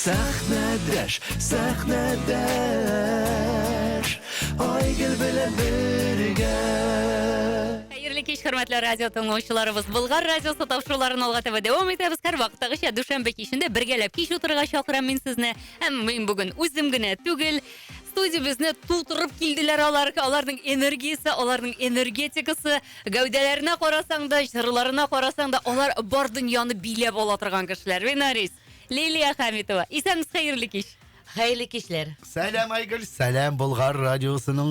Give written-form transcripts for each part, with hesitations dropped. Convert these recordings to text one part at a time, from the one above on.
Сәхнәдәш, сәхнәдәш Айгөл белән бергә. Хәерле кич, хөрмәтле радио тыңлаучыларыбыз. Болгар радиосы тапшыруларын алга таба дәвам итәбез. Һәрвакыттагыча дүшәмбе кичендә бергәләп кич утырырга чакырам мин сезне. Һәм мин бүген үзем генә түгел, студиябезне тутырып килделәр алар. Аларның энергиясе, аларның энергетикасы, гәүдәләренә карасаң да, җырларына карасаң да, алар бар дөньяны биләп ала торган кешеләр. Винарис, Лилия Хәмитова. Исәнмесез, хәерле кич. Хәерле кичләр. Сәлам Айгөл, сәлам Болгар радиосының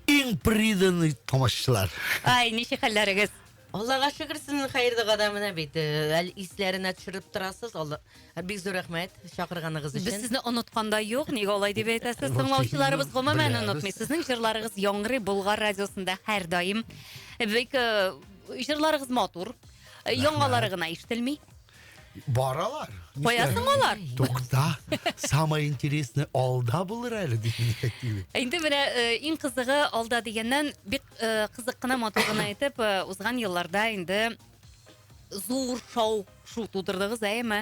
иң преданный тамашачылар. Ай, ничек хәлләрегез? Аллага шөкер, сезнең хәер догада менә бит э, әле исләренә төшереп торасыз. Алла бик зур рәхмәт чакырганыгыз Без өчен. сезне онытканда юк, нигә алай дип әйтәсез? Тыңлаучыларыбыз гомумән Беләбез. онытмый. Сезнең җырларыгыз яңгырый Болгар радиосында һәрдаим. Бик э, җырларыгыз матур. Э, Яңалары гына ишетелми. Бар алар. Каясың алар? Тукта. Самое интересное алда булыр әле дигән. Инде менә э, иң кызыгы алда дигәннән бик э, кызык кына матур гына итеп э, узган елларда инде зур шау шу тудырдыгыз, әйеме?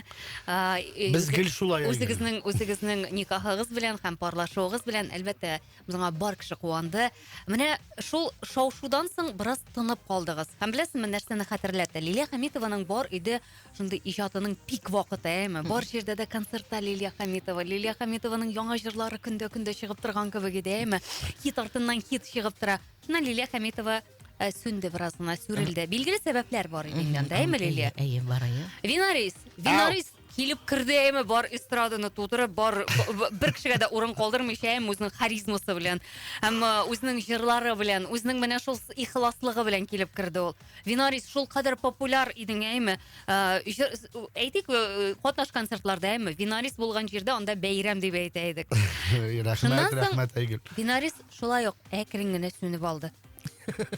Без гел шулай. Үзегезнең үзегезнең никахыгыз белән һәм парлашуыгыз белән әлбәттә Моңа бар кеше куанды. Менә шул шау-шудан соң бераз тынып калдыгыз. Һәм беләсезме, нәрсәне хәтерләтте? Лилия Хәмитованың бар иде шундый иҗатының пик вакыты, әйеме? Бар җирдә дә концертта Лилия Хәмитова. Лилия Хәмитованың яңа җырлары көндә-көндә чыгып торган кебек иде, әйеме? Хит артыннан хит чыгып тора. Шуннан Лилия Хәмитова э, сүнде бераз гына, сүрелде. Билгеле сәбәпләр бар иде инде анда, әйеме, Лилия? Әйе, бар, әйе. Винарис, Винарис Килеп керде әйме, бар эстраданы тутырып, бар бер кешегә дә урын калдырмыйча, әйме, үзенең харизмасы белән, һәм э, үзенең җырлары белән, үзенең менә шул ихласлыгы белән килеп керде ул. Винарис шул кадәр популяр идең, әйме. Э, әйтик, э, катнаш концертларда, әйме, Винарис булган җирдә анда бәйрәм дип әйтә идек. Рәхмәт, рәхмәт, Айгөл. Винарис шулай ук әкрен генә сүнеп алды.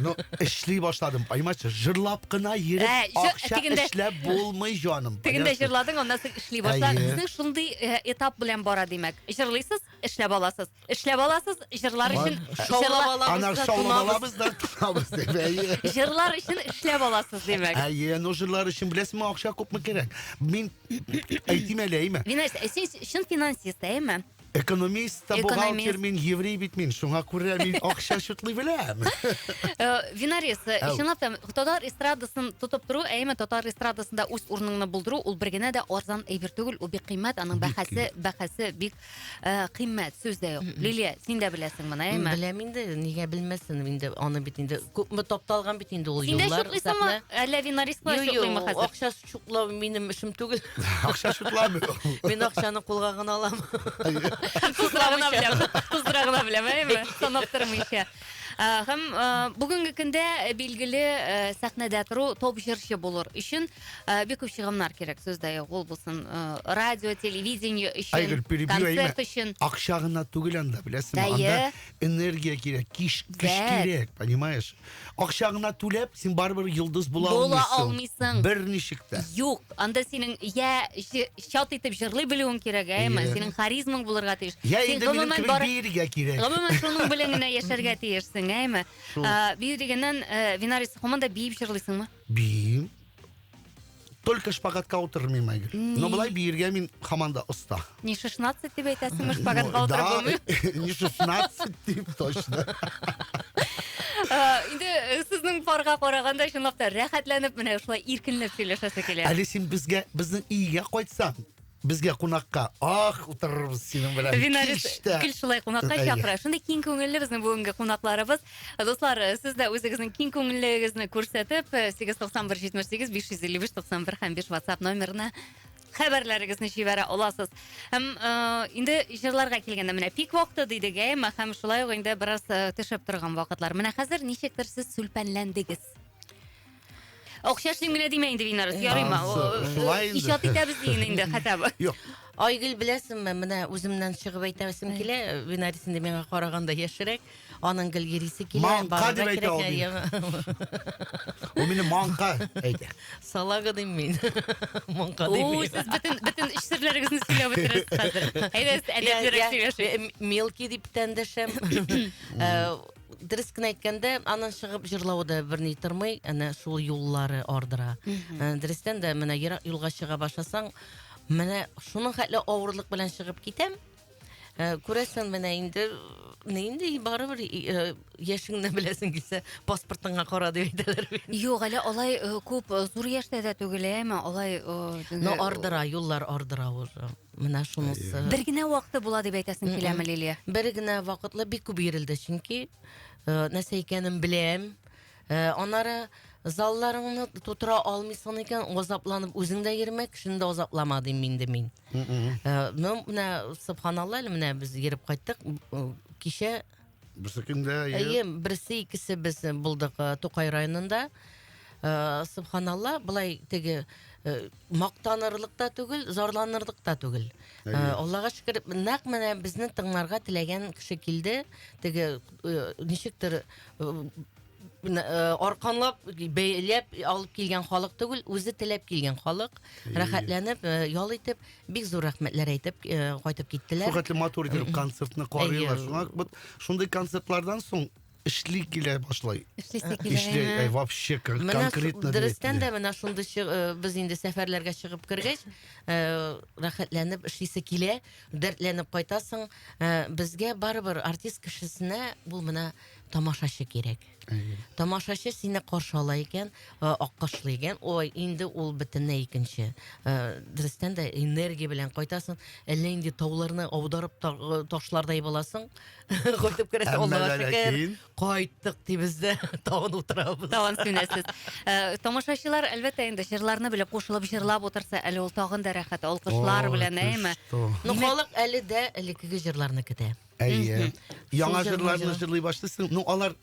Ну, эшли башладым, понимаешь? Жырлап кына йөреп, Ә, жы- акча тегендә- эшләп булмый, җаным. Тегендә понимаешь? җырладың, аннан соң эшли башладың. Әйе. Сезнең шундый э, этап белән бара, димәк. Җырлыйсыз, эшләп аласыз. Эшләп аласыз, җырлар өчен Шаулап җырла- алабыз Анар да шаулап тунабыз. алабыз да тунабыз дип, әйе. Җырлар өчен эшләп аласыз, димәк. Әйе, ну җырлар өчен беләсеңме, акча күпме кирәк? Мин әйтим әле, әйме? Винарис, ә син чын финансист, әйеме? Экономист та, бухгалтер мин, еврей бит мин. Шуңа күрә мин акча шутлый беләм. Э, Винарис, э, чынлап та татар эстрадасын тотып тору, әйеме, татар эстрадасында үз урыныңны булдыру, ул бер генә дә арзан әйбер түгел, ул бик кыйммәт, аның бәһасе, бәһасе бик э, кыйммәт, сүз дә юк. Лилия, син дә беләсең моны, әйеме? Беләм инде, нигә белмәсен инде, аны бит инде күпме тапталган бит инде ул Син дә юллар. шутлыйсыңмы? Әллә Винарис кына шутлыймы хәзер? Акча Чуклау минем эшем түгел. Акча чутламый. Мин акчаны кулга гына алам. Туздыра гына беләм. Туздыра гына беләм, әйеме? Санап тормыйча. Һәм бүгенге көндә билгеле сәхнәдә тору топ җырчы булыр өчен бик күп чыгымнар кирәк, сүз дә юк. Ул булсын радио, телевидение өчен, Айгөл, перебью, концерт өчен. Акча гына түгел анда, беләсеңме? Анда энергия кирәк, киш, көч кирәк, понимаешь? Акча гына түләп, син барыбер йолдыз була Була алмыйсың. алмыйсың. Берничек тә. Юк, анда синең я чат итеп җырлый белүең кирәк, әйеме? Әйе. Синең харизмаң булырга тиеш. Я Син инде минем гомумән кебек бар- биергә кирәк. Гомумән шуның белән генә яшәргә тиешсең, әйеме? Шул. А, Бию дигәннән, э, Винарис, һаман да биеп җырлыйсыңмы? Биим. Только шпагатка утырмыйм, Айгөл. Но болай биергә мин һаман да оста. Не 16 дип әйтәсеңме, шпагатка Ну, утырып да, булмый? Не 16 дип точно. Э, Инде э, сезнең парга караганда чынлап та рәхәтләнеп менә шулай иркенләп сөйләшәсе килә. Әле син безгә, безнең өйгә кайтсаң, безгә кунакка, ах, утырырбыз синең белән. Винарис Кич тә. гел шулай кунакка Әйе. чакыра. Шундый киң күңелле безнең бүгенге кунакларыбыз. Дуслар, сез дә үзегезнең киң күңеллегегезне күрсәтеп, 891 78 555 91 һәм 5 WhatsApp номерына хәбәрләрегезне җибәрә аласыз. Һәм э, инде җырларга килгәндә менә пик вакыты дидек, әйеме? Һәм шулай ук инде бераз э, төшеп торган вакытлар. Менә хәзер ничектер сез сүлпәнләндегез. Акча эшлим генә димә инде, Винарис, ярыймы? Ансы, шулай инде. Иҗат итәбез диген инде хотя бы. Юк, Айгөл беләсеңме, менә үземнән чыгып әйтәсем килә, Винарис инде миңа караганда яшьрәк. Аның гел йөрисе килә, Маңка барырга дип әйтә кирәк, ул мине. әйе. Ул мине маңка әйтә. Салага дим мин. Маңка дим. Ой, сез бөтен бөтен эч серләрегезне сөйләп бетерәсез хәзер. Әйдә, әдәплерәк сөйләшик. Мелкий дип тә эндәшәм. Э, Дөрес кенә әйткәндә, аннан чыгып җырлавы да берни тормый, әнә шул юллары ардыра. Э, Дөрестән дә, менә ерак юлга чыга башласаң, Менә шуның хәтле авырлык белән чыгып китәм. Күрәсең, менә инде нинди барыбер яшеңне беләсең килсә, паспортыңа кара дип әйтәләр бит. Юк, әле алай күп зур яшьтә дә түгел, әйеме? Алай Но ардыра, юллар ардыра уже. Менә шунысы. Бер генә вакыты була дип әйтәсең киләме, Лилия? Бер генә вакытлы бик күп йөрелде, чөнки нәрсә икәнен беләм. Аннары залларыңны тутыра алмыйсың икән, азапланып үзең дә йөрмә, кешене дә азаплама дим инде мин. Ну, менә субханалла, әле менә без йөреп кайттык. Кичә Берсе көндә, әйе, берсе, икесе без булдык Тукай районында. Субханалла, былай теге мактанырлык та түгел, зарланырлык та түгел. Аллага шөкер, нәкъ менә безне тыңларга теләгән кеше килде. Теге ничектер арканлап, бәйләп алып килгән халык түгел, үзе теләп килгән халык. Рәхәтләнеп, ял итеп, бик зур рәхмәтләр әйтеп кайтып киттеләр. Шул хәтле матур итеп концертны карыйлар. Шуңа вот шундый концертлардан соң эшли килә башлый. Эшлисе килә. Эшли, вообще конкретно. Дөрестән дә менә шундый без инде сәфәрләргә чыгып кергәч, рәхәтләнеп эшлисе килә, дәртләнеп кайтасың. Безгә барыбер артист кешесенә бу менә тамашачы кирәк. Тамашачы сине каршы ала икән, аккошлый икән, ой, инде ул бөтенләй икенче. Дөрестән дә энергия белән кайтасың, әллә инде тауларны аударып ташлардай буласың. Кайтып керәсең, Аллага шөкер, кайттык дибез дә, тагын утырабыз. Тагын сүнәсез. Тамашачылар, әлбәттә инде, җырларны белеп кушылып җырлап утырса, әле ул тагын да рәхәт, алкышлар белән, әйеме? Ну, халык әле дә элеккеге җырларны көтә. Әйе. Яңа җырларны җырлый башлыйсың. Ну, алар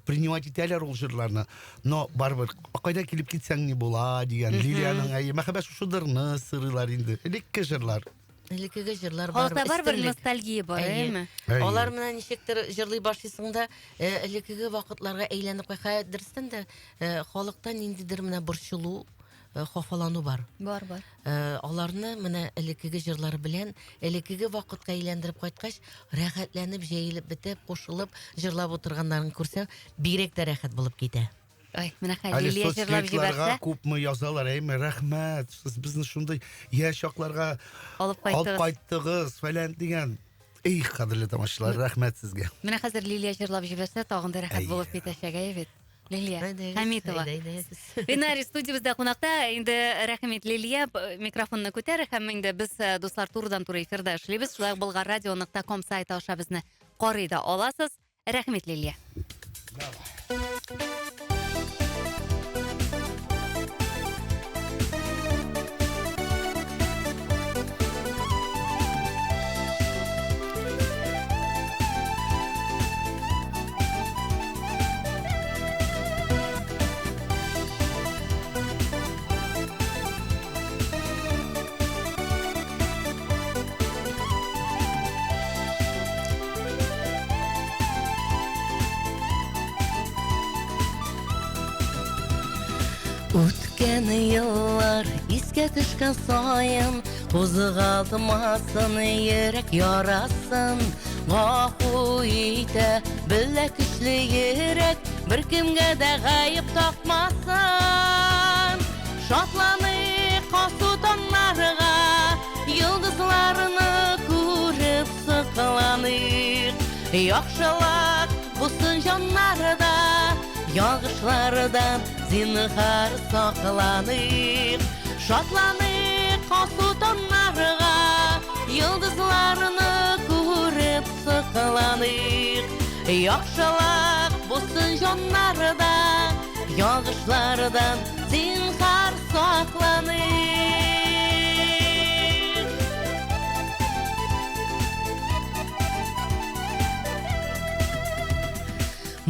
принимать итәләр ул җырларны. Но барыбер кайда килеп китсәң ни була дигән Лилиянең әйе, мәхәббәт шушыдырны сырыйлар инде. Элекке җырлар. Элеккеге җырлар бар. Халыкта барыбер ностальгия бар, әйеме? Алар менә ничектер җырлый башлыйсың да, элеккеге вакытларга әйләнеп кайта. Дөрестән дә, халыкта ниндидер менә борчылу, хафалану бар. Бар, бар. Аларны менә элеккеге җырлар белән элеккеге вакытка әйләндереп кайткач, рәхәтләнеп, җәелеп бетеп, кушылып җырлап утырганнарын күрсәң, бигрәк тә рәхәт булып китә. Ой, менә хәзер Лилия җырлап җибәрсә. Күпме язалар, әйме, рәхмәт, сез безне шундый яшь чакларга алып кайттыгыз, фәлән дигән. Эй, кадерле тамашачылар, рәхмәт сезгә. Менә хәзер Лилия җырлап җибәрсә, тагын да рәхәт булып китәчәк, әйе бит? Лилия Хәмитова. Винари студиябездә кунакта. Инде рәхим ит, Лилия, микрофонны күтәр һәм инде без, дуслар, турыдан-туры эфирда эшлибез. Шулай ук болгаррадио.ком сайты аша безне карый да аласыз. Рәхим ит, Лилия. Давай. Үткән еллар искә төшкән саен Кузгалтмасын йөрәк ярасын Гафу итә белә көчле йөрәк Беркемгә дә гаеп такмасын Шатланыйк алсу таңнарга Йолдызларны күреп сокланыйк Яхшылык булсын җаннарда Ялгышлардан зинһар сакланыйк Шатланыйк алсу таңнарга Йолдызларны күреп сокланыйк Яхшылык булсын җаннарда Ялгышлардан зинһар сакланыйк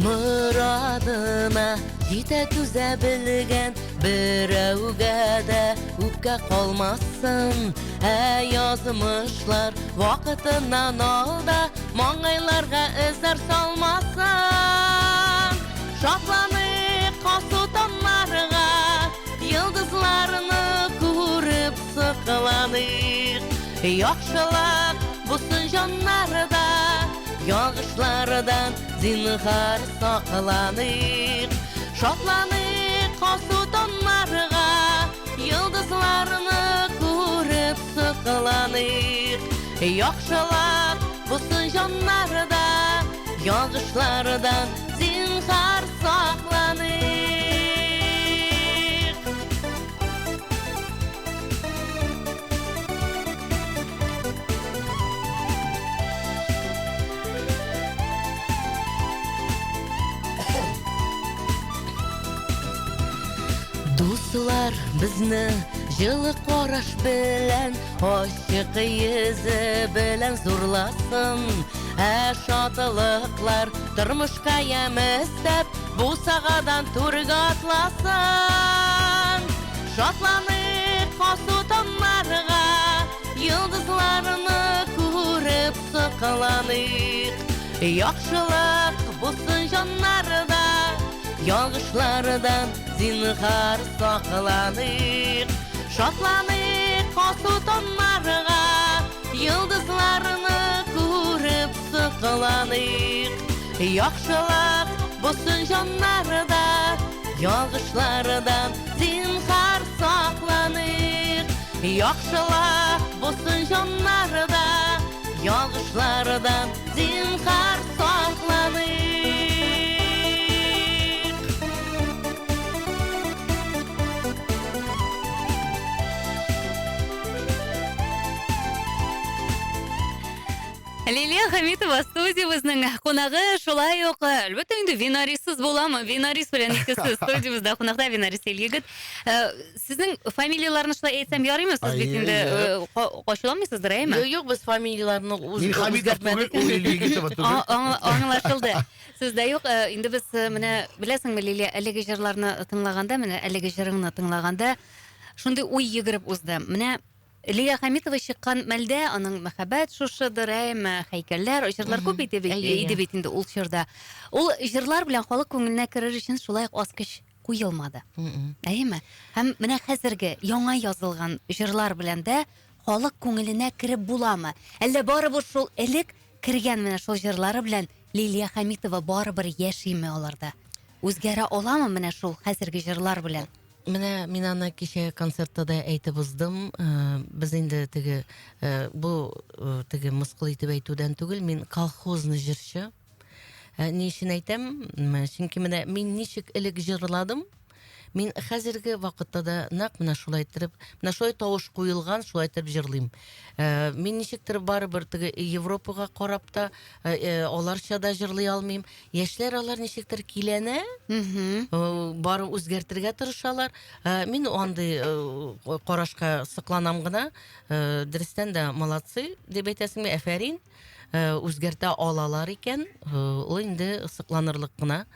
Морадына җитә түзә белгән Берәүгә дә үпкә калмасын Ә язмышлар вакытыннан алда Маңгайларга эзләр салмасын Шатланыйк алсу таңнарга Йолдызларны күреп сокланыйк Яхшылык булсын җаннарда Ялгышлардан зинһар сакланыйк Шатланыйк алсу таңнарга Йолдызларны күреп сокланыйк. Сокланыйк. Яхшылап булсын җаннарда, ялгышлардан зинһар сакланыйк. Дуслар безне җылы караш белән, ачык йөзе белән зурласын. Ә шатлыклар тормышка ямь өстәп, бусагадан түргә атласын. Шатланыйк алсу таңнарга, йолдызларны күреп сокланыйк. Яхшылык булсын җаннарда, ялгышлардан зинһар сакланыйк. Шатланыйк алсу таңнарга, йолдызларны күреп сокланыйк. Яхшылык булсын җаннарда, ялгышлардан зинһар сакланыйк. Яхшылык булсын җаннарда, ялгышлардан зинһар сакланыйк. Лилия Хәмитова студиябезнең кунагы, шулай ук, әлбәттә инде Винариссыз буламы? Винарис белән икесе студиябездә кунакта, Винарис Илъегет. Сезнең фамилияләрне шулай әйтсәм ярыймы? Сез бит инде качыламыйсыздыр, әйеме? Юк, юк, без фамилияләрне Мин Хәмитов түгел, ул Илъегетова түгел. Аңлашылды. Сүз дә юк. Инде без менә беләсеңме, Лилия, әлеге җырларны тыңлаганда, менә әлеге җырыңны тыңлаганда шундый уй йөгереп узды. Менә Лилия Хәмитова чыккан мәлдә аның мәхәббәт шушыдыр, әйме, һәйкәлләр, җырлар күп иде бит, иде бит инде ул чорда. Ул җырлар белән халык күңеленә керер өчен шулай ук аскыч куелмады. Әйеме? Һәм менә хәзерге яңа язылган җырлар белән дә халык күңеленә кереп буламы? Әллә барыбер шул элек кергән менә шул җырлары белән Лилия Хәмитова барыбер яшиме аларда? Үзгәрә аламы менә шул хәзерге җырлар белән? Менә мин аны кичә концертта да әйтеп уздым. Без инде теге бу теге мыскыл итеп әйтүдән түгел, мин колхозный җырчы. Ни өчен әйтәм? Чөнки менә мин ничек элек җырладым, мин хәзерге вакытта да нәкъ менә шулай иттереп, менә шулай тавыш куелган, шулай итеп җырлыйм. Мин ничектер барыбер теге Европага карап та, аларча да җырлый алмыйм. Яшьләр алар ничектер киләнә, бары үзгәртергә тырышалар. Мин андый карашка сокланам гына. Дөрестән дә молодцы дип әйтәсеңме, әфәрин. Үзгәртә алалар икән, ул инде сокланырлык кына.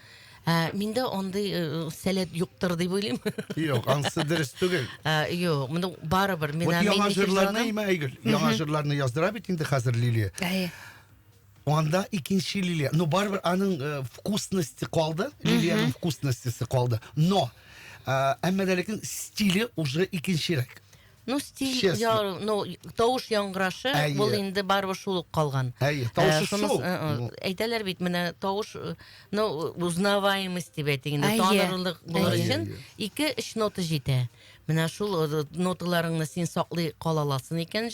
Ә, миндә андый сәләт юктыр дип уйлыйм. Юк, анысы дөрес түгел. Юк, моны барыбер мин Вот яңа җырларны, Айгөл, яңа җырларны яздыра бит инде хәзер Лилия. Әйе. Анда икенче Лилия. Ну, барыбер аның э, вкусности калды. Лилиянең вкусностесе калды. Но, э, әмма дә ләкин стиле уже икенчерәк. Ну, стиль, Честно. я, ну, тавыш яңгырашы, Әйе. ул инде барыбер шул ук калган. Әйе, тавышы Шунысы, шул. Э, Әйтәләр бит, менә тавыш, ну, узнаваемость дип әйтик инде, Әйе. танырлык булыр Әйе. өчен ике-өч нота җитә. Менә шул ноталарыңны син саклый кала аласың икән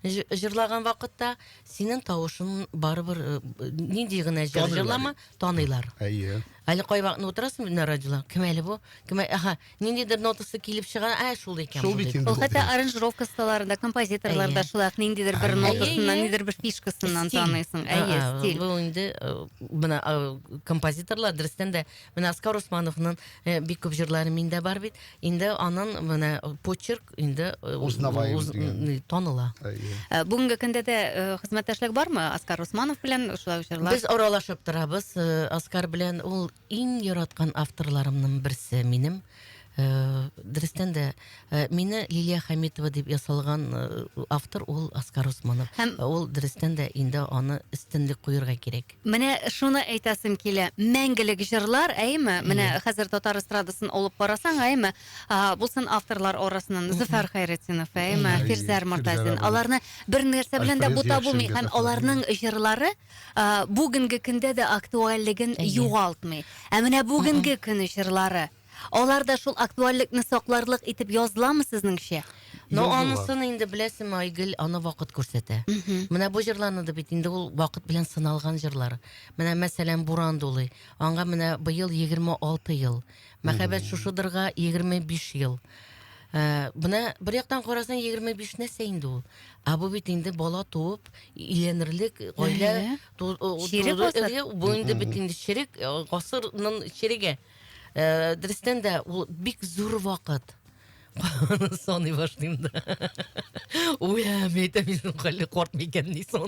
җырлаган вакытта, Синең тавышың барыбер э, нинди генә җыр Таныйлар. җырлама, таныйлар. Әйе. Әле кайвакытны утырасың менә радиода, кем әле бу? Кем ә- Аһа, ниндидер нотасы килеп чыга, ә шул икән. Шул бу бит дип. инде. Ул хәтта аранжировка осталарында, композиторларда Әйе. шулай ук ниндидер бер Әйе. нотасыннан, Әйе. ниндидер бер фишкасыннан Стиль. таныйсың. Әйе, А, стиль. Бу инде э, менә э, композиторлар дөрестән дә менә Оскар Усмановның э, бик күп җырлары миндә бар бит. Инде аның менә почерк инде э, Узнаваем уз- дигән. таныла. Әйе. Бүгенге көндә дә хезмәттәшлек бармы Оскар Усманов белән шулай ук җырлар? Без аралашып торабыз Оскар белән. Ул иң яраткан авторларымның берсе минем. Дөрестән дә, мине Лилия Хәмитова дип ясалган автор ул Оскар Усманов. Һәм Ул дөрестән дә инде аны өстенлек куерга кирәк. Менә шуны әйтәсем килә. Мәңгелек җырлар, әйеме? Менә хәзер татар эстрадасын алып карасаң, әйеме? Булсын авторлар арасыннан Зөфәр Хәйретдинов, әйеме? Әйе, Фирзәр Мортазин. Фирзәр абый. Аларны бер нәрсә белән дә Альфред бутап булмый Яшин һәм дә аларның җырлары бүгенге көндә дә актуальлеген Әйе. югалтмый. Ә менә бүгенге көн җырлары, алар да шул актуальлекне сакларлык итеп языламы сезнеңчә? Но языла. анысын инде беләсеңме, Айгөл, аны вакыт күрсәтә. Менә бу җырларны да бит инде ул вакыт белән сыналган җырлар. Менә мәсәлән, Буран дулый. Аңа менә быел 26 ел. Мәхәббәт шушыдырга 25 ел. Э, Менә бер яктан карасаң 25 нәрсә инде ул. Ә бу бит инде бала туып, өйләнерлек гаилә Әйе. Чирек тудыру- гасыр. Әйе, Бу инде бит инде чирек э, гасырның чиреге. Э, Дөрестән дә ул бик зур вакыт. Саный башлыйм да. Уя, мин әйтәм, мин хәле карт микән ни соң?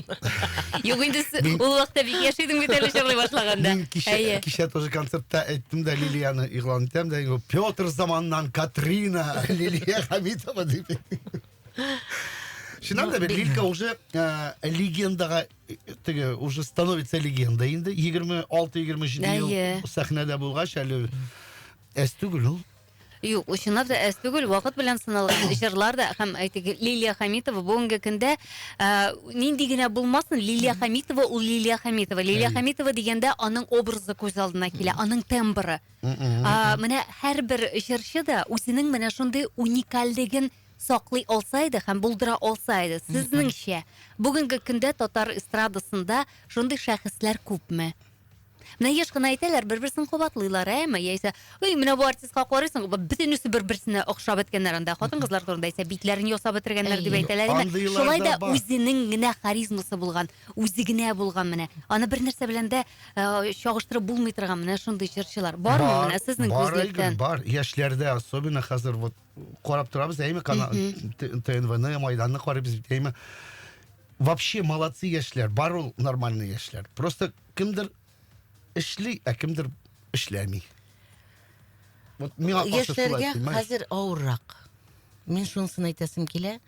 Юк инде сез ул вакытта бик яшь идең бит әле җырлый башлаганда. Мин кичә, Әйе. кичә тоже концертта әйттем дә Лилияны игълан итәм дә, инде Петр заманыннан Катрина Лилия Хамитова дип. Чыннан да бит Лилька уже э, легендага э, теге уже становится легендой инде 26-27 ел Әйе. сәхнәдә булгач әле әз түгел ул. Юк, чынлап та әз түгел, вакыт белән сыналган җырлар да һәм әйтик, Лилия Хамитова бүгенге көндә э, нинди генә булмасын, Лилия Хамитова ул Лилия Хамитова. Лилия Әйе. Хамитова дигәндә аның образы күз алдына килә, аның тембры. А, менә һәрбер җырчы да үзенең менә шундый уникальлеген саклый алса иде һәм булдыра алса иде. Сезнеңчә, бүгенге көндә татар эстрадасында шундый шәхесләр күпме? Менә еш кына әйтәләр, бер-берсен кабатлыйлар, әйме? Яисә, ой, менә бу артистка карыйсың, бөтенесе бер-берсенә охшап беткәннәр анда. Хатын-кызлар турында әйтсә, битләрен ясап бетергәннәр дип Әйе. әйтәләр. Әйме? Андыйлар Шулай да да бар. үзенең генә харизмасы булган, үзе генә булган менә. Аны бер нәрсә белән дә э, чагыштырып булмый торган менә шундый җырчылар. Бармы менә сезнең бар, Айгөл, күзлектән? бар. Яшьләрдә особенно хәзер вот карап торабыз, әйме, канал ТНВны, Майданны карыйбыз бит, әйме. Вообще молодцы яшьләр, бар ул нормальный яшьләр. Просто кемдер эшли, ә кемдер эшләми. Вот миңа калса шулай, Яшьләргә понимаешь? хәзер авыррак. Мин шунысын әйтәсем килә.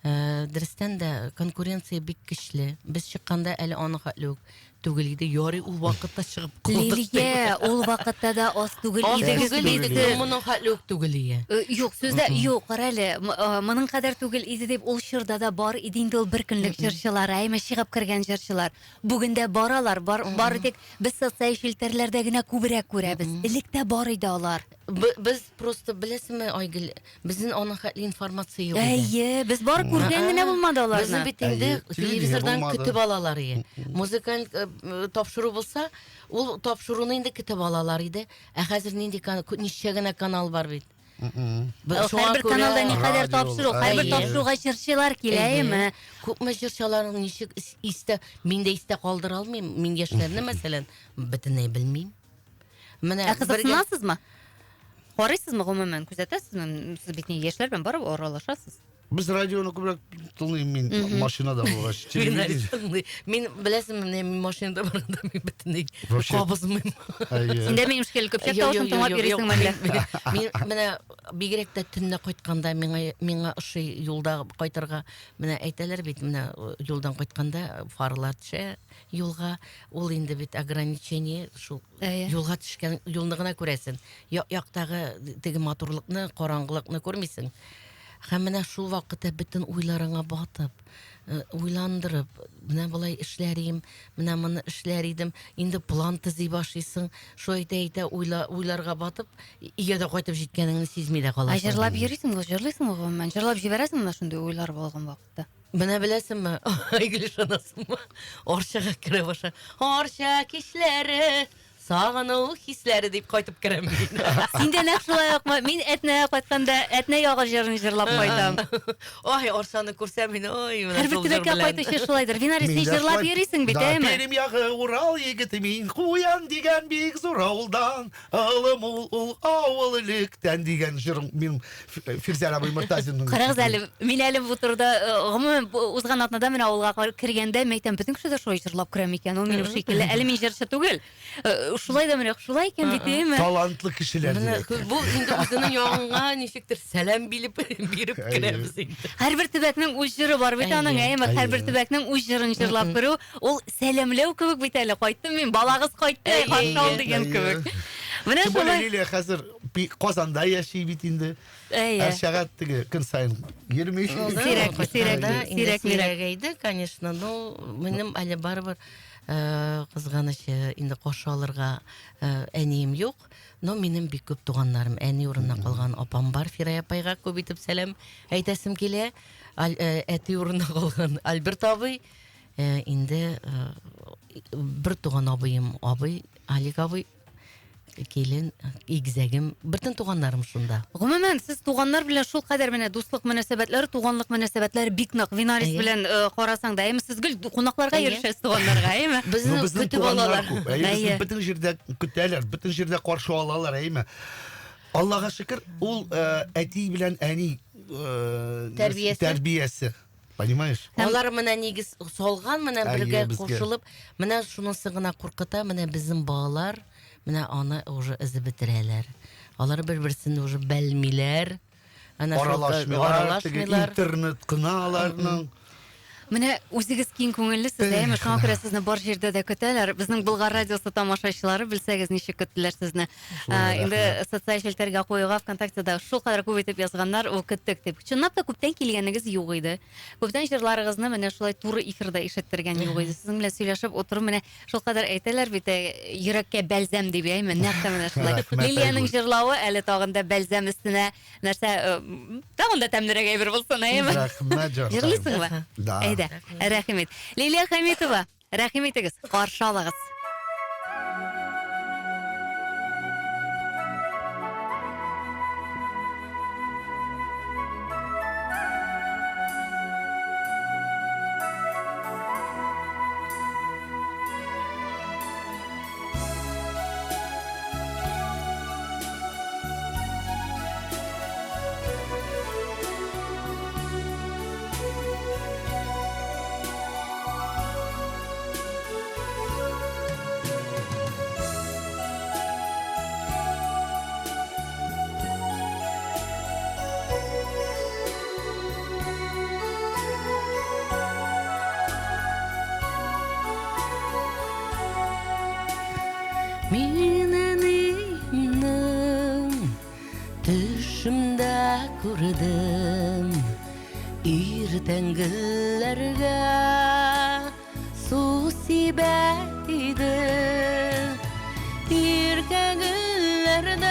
Э, Дөрестән дә конкуренция бик көчле. Без чыкканда әле аны хәтле үк түгел иде. Ярый ул вакытта чыгып калдык. Лилия, ул вакытта да аз түгел Аз идегез түгел бит идек, сез. но моның хәтле үк түгел ие. Э, Юк, сүздә юк, кара әле, э, моның кадәр түгел иде дип ул чорда да бар иде инде ул бер көнлек җырчылар, әйме чыгып кергән җырчылар. Бүген дә бар алар, бар, бары тик без социаль челтәрләрдә генә күбрәк күрәбез. Элек тә бар иде алар. Без просто беләсеңме, Айгөл, безнең аның хәтле информация юк иде. Әйе, без бар күргән генә булмады аларны. Безнең бит инде Әйе, телевидение телевизордан булмады. көтеп алалар иде. Музыкаль э, тапшыру булса, ул тапшыруны инде көтеп алалар иде. Ә хәзер нинди ничә генә канал бар бит. Шуңа Һәрбер күрә- каналда никадәр Радио, тапшыру, һәрбер әйе. тапшыруга җырчылар килә, Әйе. әйеме? Күпме җырчыларның ничек истә, мин дә истә калдыра алмыйм. Мин яшьләрне мәсәлән, бөтенләй белмим. Менә Ә кызыксынасызмы? Карыйсызмы гомумән, күзәтәсезме? Сез бит ни яшьләр белән барып аралашасыз. Без радионы күбрәк тыңлыйм мин машинада булгач. Мин Телевидение. тыңлый. Мин беләсеңме, менә мин машинада барганда мин бөтенләй Вообще. кабызмыйм. Әйе. Син дә минем шикелле көпчәк Юк, тавышын юк, тыңлап юк, йөрисең юк. мәллә? Мин менә бигрәк тә төнлә кайтканда миңа миңа ошый юлда кайтырга. Менә әйтәләр бит, менә юлдан кайтканда фарлар төшә юлга. Ул инде бит ограничение шул Әйе. юлга төшкән юлны гына күрәсең. Як яктагы теге матурлыкны, караңгылыкны күрмисең. Һәм менә шул вакытта бөтен уйларыңа батып, э, уйландырып, менә болай эшләр идем, менә моны эшләр идем. Инде план төзи башлыйсың. Шулай әйтә әйтә уйла, уйларга батып, өйгә дә кайтып җиткәнеңне сизми дә Ә каласың. җырлап йөрисеңме, җырлыйсыңмы гомумән? Җырлап җибәрәсеңме менә шундый уйлар булган вакытта? Менә беләсеңме, Айгөл ышанасыңмы? Арчага керә баша. Арча кичләре, сагыну хисләре дип кайтып керәм мин. Син дә нәкъ шулай укмы? Мин Әтнәгә кайтканда Әтнә ягы җырын җырлап кайтам. Ой, Арчаны күрсәм мин, ой, менә Һәрбер шул җыр төбәккә белән. кайтучы шулайдыр. Винарис, Мин син дә җырлап шулай. йөрисең бит, Да, әйме? Пермь ягы Урал егете мин Куян дигән бик зур авылдан Ылым ул ул авыл электән дигән җырым мин Фирзәр абый Мортазинның. Карагыз әле, мин әле бу турыда э, гомумән бу узган атнада менә авылга кергәндә мин әйтәм, бөтен кеше дә шулай җырлап керә микән? Ул минем шикелле. Әле мин җырчы түгел. Э, Шулай да менә шулай икән бит, әйеме? Талантлы кешеләр Менә дирәк. бу инде үзенең ягыңа ничектер сәлам биреп биреп керәбез инде. Һәрбер төбәкнең үз җыры бар бит аның, әйеме? Һәрбер төбәкнең үз җырын җырлап керү, ул сәламләү кебек бит әле. Кайттым мин, балагыз кайтты, каршы ал дигән кебек. Менә Тем более шулай. Лилия хәзер Казанда яши бит инде. Әйе. Арчага теге көн саен йөрми. Сирәк, сирәк, Да, инде сирәк, мирәк. сирәгәйде, конечно, но минем әле барыбер Кызганыч, инде каршы алырга әнием юк. Но минем бик күп туганнарым, әни урынына калган апам бар, Фирая апайга күп итеп сәлам әйтәсем килә. Әти урынына калган Альберт абый, инде бер туган абыем, абый, Алик абый, килен, игезәгем, бөтен туганнарым шунда. Гомумән, сез туганнар белән шул кадәр менә дуслык мөнәсәбәтләре, туганлык мөнәсәбәтләре бик нык. Винарис белән карасаң да, әйме, сез гел кунакларга йөрешәсез туганнарга, әйме? Безне көтеп алалар. Күп. Әйе, безне бөтен җирдә көтәләр, бөтен җирдә каршы алалар, әйме? Аллага шөкер, ул әти белән әни тәрбиясе. Тәрбиясе. Понимаешь? Алар менә нигез салган, менә бергә кушылып, менә шунысы гына куркыта, менә безнең балалар менә аны уже эзеп бетерәләр. Алар бер-берсен уже белмиләр. Аралашмыйлар, интернет кына аларның. Менә үзегез киң күңеллесез, әйеме? Шуңа күрә сезне бар җирдә дә көтәләр. Безнең Болгар радиосы тамашачылары, белсәгез, ничек көттеләр сезне. Инде социаль челтәргә куюга ВКонтактеда шулкадәр күп итеп язганнар, ул көттек дип. Чынлап та күптән килгәнегез юк иде. Күптән җырларыгызны менә шулай туры эфирда ишеттергән юк иде. Сезнең белән сөйләшеп утыру менә шулкадәр әйтәләр бит, йөрәккә бәлзәм дип, әйме? Нәкъ тә менә шулай. Лилиянең җырлавы әле тагын да бәлзәм өстенә нәрсә, тагын да тәмлерәк әйбер булсын, әйеме? Рәхмәт, җанкаем. Җырлыйсыңмы? Да. Әйдә, рәхим ит. Лилия Хәмитова, рәхим итегез, каршы алыгыз. Мин әниемнең төшемдә күрдем Иртәнгеләргә су сибә иде Иркә гөлләрдәй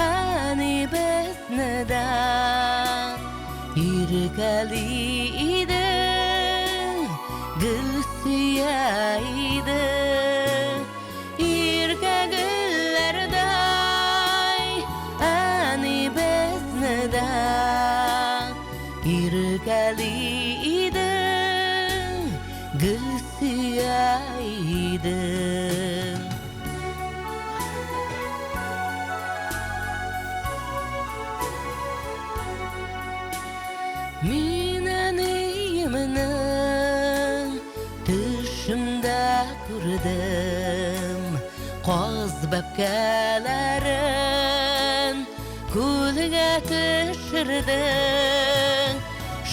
әни безне дә Иркәли иде, гел сөя иде. Иркә гөлләрдәй әни безне дә Иркәли иде, гел сөя иде. Мин әниемнең төшемдә күрдем Каз бәбкәләрен күлгә төшердең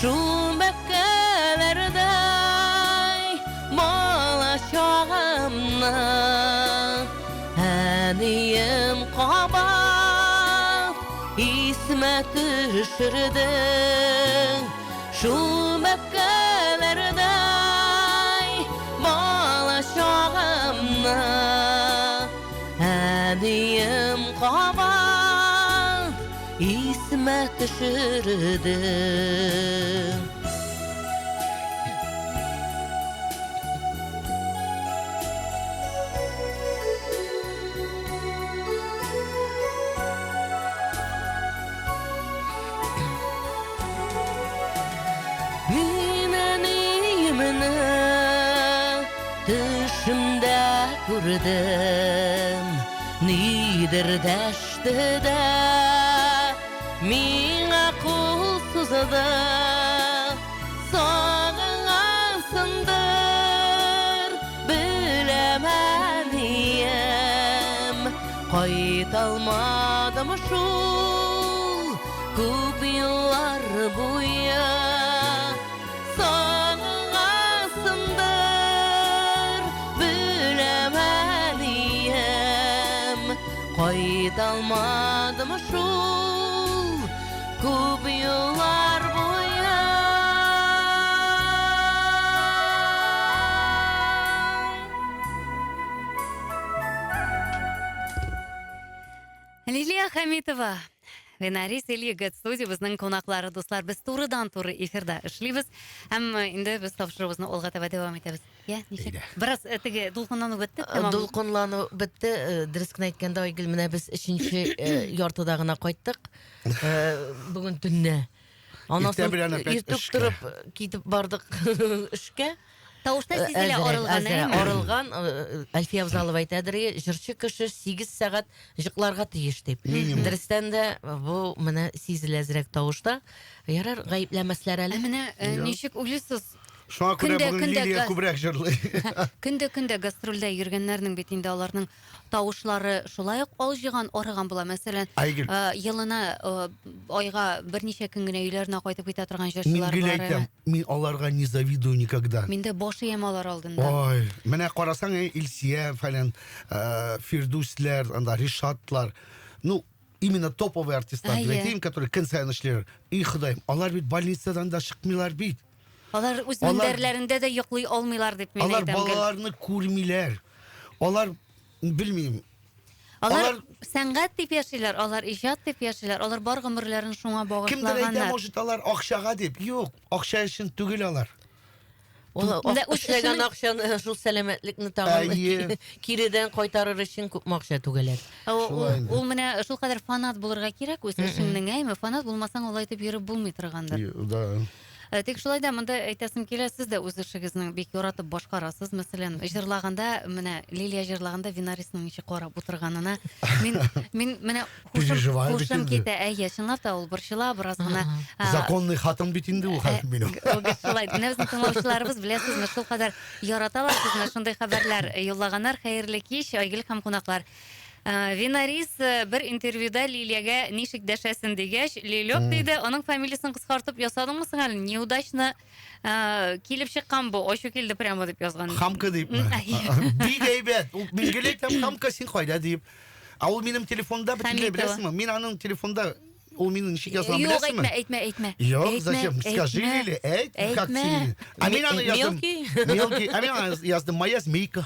Шул бәбкәләрдәй бала чагымны Әнием кабат исемә төшердең. Шул бәбкәләрдәй бала чагымны Әнием кабат исемә төшердең. Мин әниемне төшемдә күрдем, нидер дәште дә миңа кул сузды. Сагынгансыңдыр, беләм, әнием, Кайталмадым шул күп еллар буе. Сагынгансыңдыр, беләм, әнием, Кайталмадым шул күп еллар буе. Лилия Хәмитова, Винарис Ильегет студиябезнең кунаклары, дуслар, без турыдан-туры эфирда эшлибез. Һәм э, инде без тапшыруыбызны алга таба дәвам итәбез. Я, ничек? Бераз э, теге дулкынлану бетте, э, тәмам. Дулкынлану бетте. Дөрес кенә әйткәндә, Айгөл, менә без өченче яртыда гына кайттык. Бүген төнлә. Аннан Иртә соң белән опять иртүк эшкә. торып китеп бардык эшкә. Тавышта сизелә Әзерәк, арылган, әзерәк. әйеме? Арылган, Әлфия Авзалова әйтәдер, җырчы кеше 8 сәгать җыкларга тиеш дип. Минимум. Дөрестән дә бу менә сизелә әзрәк тавышта. Ярар, гаепләмәсләр Ә әле. менә ничек уйлыйсыз? Шуңа күрә Көндә- бүген көндә Лилия газ- күбрәк җырлый. Көндә-көндә гастрольдә йөргәннәрнең бит инде аларның тавышлары шулай ук алҗыган, арыган була. Мәсәлән, Айгөл, елына айга берничә көн генә өйләренә кайтып китә торган мин җырчылар гел бар. әйтәм, мин аларга не завидую никогда. Мин дә баш иям алар алдында. Ой, менә карасаң, Илсия фәлән, Фирдүсләр, анда Ришатлар. Ну, именно топовый артистлар, дип Әйе. әйтәем, которые көн саен эшлиләр. И Ходаем, алар бит больницадан да чыкмыйлар бит. Алар үз Алар- мендәрләрендә дә йоклый алмыйлар дип мин Алар әйтәм гел. балаларны күрмиләр. Алар белмим. Алар алар- сәнгать дип яшиләр, алар иҗат дип яшиләр, алар бар гомерләрен шуңа Кемдер әйтә, багышлаганнар. может, алар акчага дип. Юк, акча өчен түгел алар. Ул Менә үз эшләгән эшенең- акчаны, шул сәламәтлекне тагын Әйе. киредән кайтарыр өчен күпме акча түгәләр. Ул, Шулай инде. ул менә шул кадәр фанат булырга кирәк үз эшеңнең, әйме? Фанат булмасаң, алай итеп йөреп булмый торгандыр. Да. Тик шулай да монда әйтәсем килә, сез дә үз эшегезнең бик яратып башкарасыз. Мәсәлән, җырлаганда, менә Лилия җырлаганда Винарисның ничек карап утырганына мин мин менә хушым, Переживаю бит хушым инде. китә. Әйе, чынлап та ул борчыла бераз гына. Законный хатын бит инде ул хәзер минем. Ул бит шулай. Менә безнең тыңлаучыларыбыз, беләсезме, шул кадәр яраталар сезне, шундый хәбәрләр юллаганнар. Хәерле кич, Айгөл һәм кунаклар. Винарис бер интервьюда Лилиягә ничек дәшәсен дигәч, Лилек диде, аның фамилиясын кыскартып ясадыңмы соң әле? Неудачно килеп чыккан бу, ачу килде прямо дип язган. Хамка дип. Әйе. Бик әйбәт. Ул мин гел әйтәм, Хамка син кайда дип. Ә ул минем телефонда бөтенләй Хәмитова. беләсеңме? Мин аның телефонда ул мине ничек язган Юк, беләсеңме? әйтмә, әйтмә, әйтмә. Юк, Әйтмә, зачем? Скажи, әйтмә. Лили, әйт, как Әйтмә. тебе? А мин аны яздым. Мелкий? Мелкий. А мин аны яздым, моя змейка.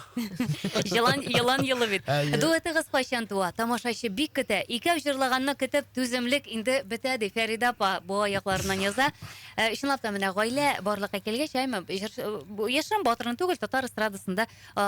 Елан, елан елы бит. Әйе. Дуэтыгыз кайчан туа? Тамашачы бик көтә. Икәү җырлаганны көтеп, түземлек инде бетә ди Фәридә апа бу аякларыннан яза. Чынлап та менә гаилә барлыкка килгәч, әйме, яшерен батырын түгел, татар эстрадасында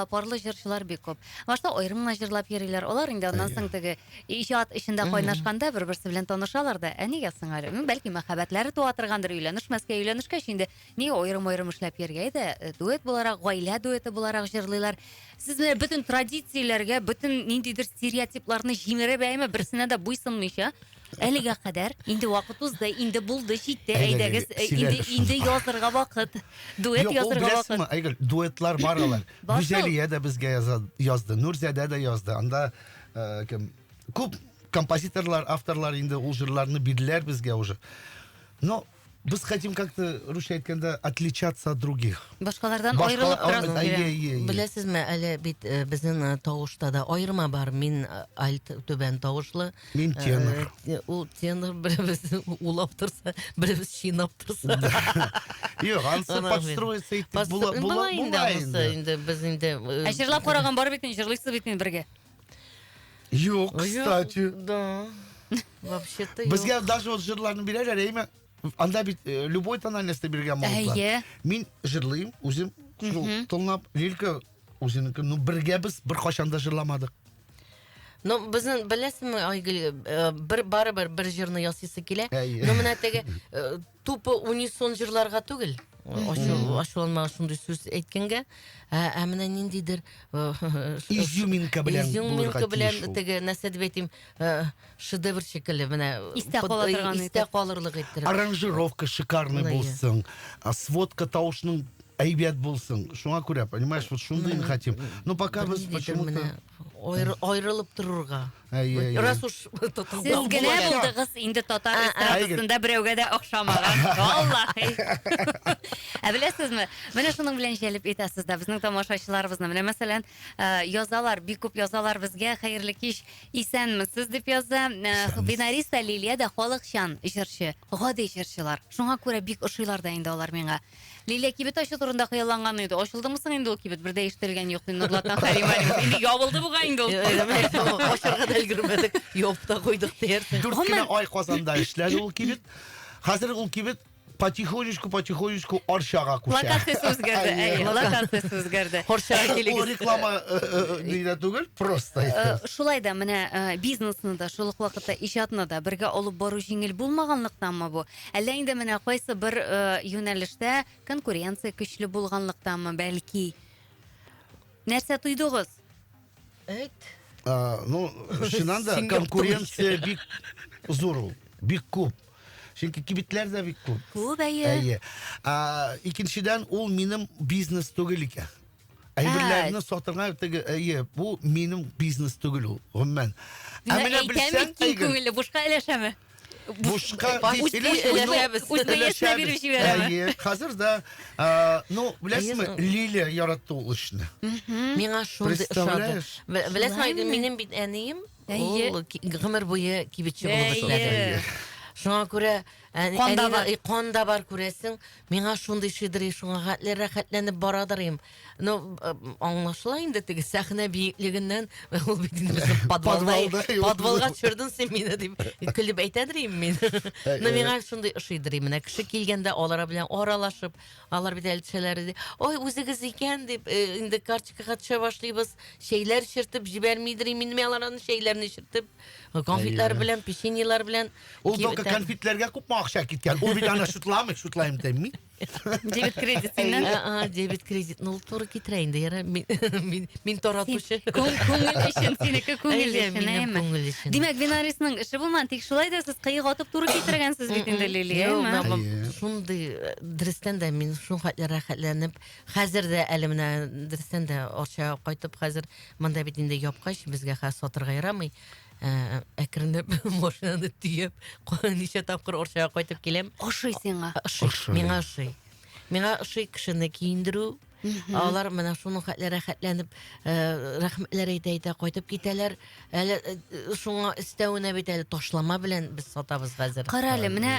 парлы җырчылар бик күп. Башта аерым гына җырлап йөриләр. Алар инде аннан соң теге иҗат эчендә кайнашканда бер-берсе белән танышалар да. Ә нигә соң әле? Бәлки мәхәббәтләре туа торгандыр, өйләнешмәскә, өйләнешкәч инде нигә аерым-аерым эшләп йөрергә? Әйдә, дуэт буларак, гаилә дуэты буларак җырлыйлар. Сез менә бөтен традицияләргә, бөтен ниндидер стереотипларны җимереп, әйме, берсенә дә буйсынмыйча, әлегә кадәр инде вакыт узды, инде булды, җитте, Әйдә, әйдәгез, Лили, инде сөйлә. инде язырга вакыт. Дуэт Юк, ул язырга беләсеңме, вакыт. Айгөл, дуэтлар бар алар. Бар шул. Гүзәлия дә безгә язды, Нурзадә дә язды. Анда кем күп композиторлар, авторлар инде ул җырларны бирделәр безгә уже. Но без хотим как-то, русча әйткәндә, отличаться от других. Башкалардан Башка- аерылып торасың Әйе, килә. әйе, әйе. Беләсезме, әле бит безнең тавышта да аерма бар. Мин альт түбән тавышлы. Мин тенор. Ул тенор, беребез улап торса, беребез чинап торса. Юк, анысы Ана подстроиться итеп була, була, Була инде була анысы инде. инде без инде. Ә җырлап караган бар бит инде, җырлыйсыз бит инде бергә. Юк, кстати. Да. Вообще-то юк. Безгә даже вот җырларны бирәләр, әйме? Анда бит любой тональностьта биргән могутлар. Әйе. Мин җырлыйм, үзем шул тыңлап, Лилька үзенеке, ну бергә без бер кашан да җырламадык. Ну, безнең беләсеңме, Айгөл, бер барыбер бер җырны ясыйсы килә. Әйе. Ну, менә теге тупо унисон җырларга түгел. Ачуланма шундый сүз әйткәнгә, ә менә ниндидер Изюминка белән изюминка булырга белән тиеш ул. теге нәрсә дип әйтим, шедевр шикелле менә Истә кала торган истә итеп. калырлык иттереп. Аранжировка шикарный Әйе. булсын, сводка тавышның әйбәт булсын. Шуңа күрә, понимаешь, вот шундыйны хотим. Но пока без Ниндидер почему-то менә аерылып торырга. Әйе, әйе. Раз уж Сез генә булачак. булдыгыз инде татар эстрадасында берәүгә дә охшамаган. Валлаһи. Ә беләсезме, менә шуның белән җәлеп итәсез дә безнең тамашачыларыбызны. Менә мәсәлән, язалар, бик күп язалар безгә, хәерле кич, исәнмесез дип яза. Винариса Лилия дә халыкчан җырчы, гади җырчылар. Шуңа күрә бик ошыйлар да инде алар миңа. Лилия кибет ачу турында хыялланган иде. Ачылдымы соң инде ул кибет? Бер дә ишетелгән юк, ди Нурлаттан Хәлим Алимов. Инде ябылды бугай инде ул. Ашарга да өлгермәдек, ябып та куйдык диярсең. Дүрт кенә ай Казанда эшләде ул кибет. Хәзер ул кибет потихонечку, потихонечку Арчага күчә. Локациясе үзгәрде, әйе, локациясе үзгәрде. Арчага Ул килегез. реклама э, э, ни дә түгел, просто. Э, Шулай да менә э, бизнесны да, шул ук вакытта иҗатны да бергә алып бару җиңел булмаганлыктанмы бу? Әллә инде менә кайсы бер э, юнәлештә конкуренция көчле булганлыктанмы, бәлки? Нәрсә тойдыгыз? Әйт. А, ну, чыннан да Син яптың конкуренция бик зур ул, бик күп. Чөнки кибетләр дә бик күп. Күп, әйе. Әйе. А, икенчедән, ул минем бизнес түгел икән. Әйберләрне сатырга теге, әйе, бу минем бизнес түгел ул, гомумән. Ә Менә менә әйтәм белсәң, бит, киң Айгөл, күңелле, бушка өләшәме? бушка Үз- дип өләшәбез. Үз бәясенә биреп җибәрәме? Әйе, хәзер дә, а, ну, беләсезме, Әйе, Лилия яратты ул эшне. Миңа шундый ошады. Представляешь? Беләсеңме, Айгөл, Шулаймы? минем бит әнием Әйе. ул гомер буе кибетче булып Әйе. эшләде. Шуңа күрә Кан да бар. Кан да бар күрәсең. Миңа шундый шидри, шуңа хәтле рәхәтләнеп барадыр им. Ну, аңлашыла инде теге сәхнә биеклегеннән, ул бит инде безнең подвалда, Подвалда, юк. подвалга төшердең син мине дип көлеп әйтәдер им мин. Но миңа шундый ошыйдыр им. Менә кеше килгәндә алар белән аралашып, алар бит әле төшәләр иде. Ой, үзегез икән дип, инде карточкага төшә башлыйбыз. Чәйләр эчертеп җибәрмидер им инде мин аларны чәйләрне эчертеп, конфетлар белән, печеньелар белән. Ул только Кибеттән. конфетләргә күпме акча киткән. Ул бит аны шутламый, шутлайм дими. Дебет кредит синнән. А, дебет кредит. Ну, ул туры китерә инде, яра. Мин, мин, мин таратучы. Күңел өчен, синеке күңел Әйе, өчен, минем әйеме? күңел өчен. Димәк, Винарисның эше булмаган, тик шулай да сез кыек атып туры китергәнсез бит инде, Лилия, Юк, әйеме? мин Әйе. Шундый, дөрестән дә мин шул хәтле рәхәтләнеп, хәзер дә әле менә дөрестән дә Арчага кайтып, хәзер монда бит инде япкач, безгә хәзер сатырга ярамый. Әкренләп машинаны төяп, ничә тапкыр Арчага кайтып киләм. Ошый сиңа. Ошый. Ошый. Миңа ошый. Миңа ошый кешене киендерү. Алар менә шуның хәтле рәхәтләнеп, рәхмәтләр әйтә-әйтә кайтып китәләр. Әле шуңа өстәвенә бит әле ташлама белән без сатабыз хәзер. Кара әле, менә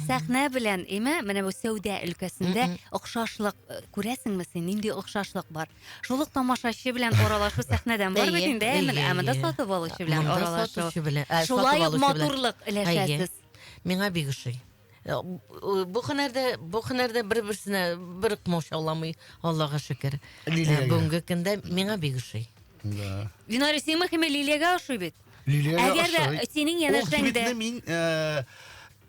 сәхнә белән, име, менә бу сәүдә өлкәсендә охшашлык күрәсеңме син? Нинди охшашлык бар? Шул ук тамашачы белән аралашу сәхнәдән бар бит Әйе, инде, ә менә, әйе, ә монда әйе. сатып алучы белән Монда аралашу. сатучы белән, сатып Шулай ук алучы белән. матурлык өләшәсез. Миңа бик ошый. Бу һөнәрдә, бу һөнәрдә бер-берсенә бер комачауламый, Аллага шөкер. Лилиягә. Бүгенге көндә миңа бик ошый. Да. Винарис, иң мөһиме Лилиягә ошый бит. Лилиягә Әгәр дә ошый. синең Ул янәшәңдә кибетне мин,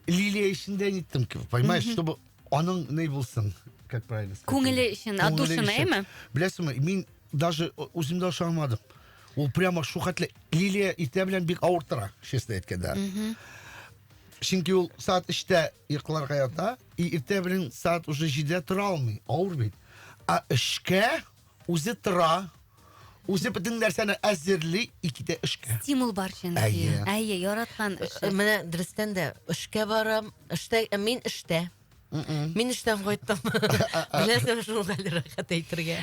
Лилия өчен дә ниттем, понимаешь, чтобы аның ни булсын, как правильно сказать. Күңеле өчен, от Күңеле души, өчен. әйеме? Беләсеңме, мин даже үзем дә ышанмадым. Ул прямо шу хәтле Лилия иртә белән бик авыр тора, честно әйткәндә. Чөнки ул сәгать 3-тә йокларга ята, и иртә белән сәгать уже 7-дә тора алмый, авыр бит. Ә эшкә үзе тора, үзе бөтен нәрсәне әзерли, и китә эшкә. Стимул бар чөнки. Әйе. Әйе, яраткан эше. Менә дөрестән дә эшкә барам, эштә, мин эштә. Мин эштән кайттым. Беләсең, шул хәл рәхәт әйтергә.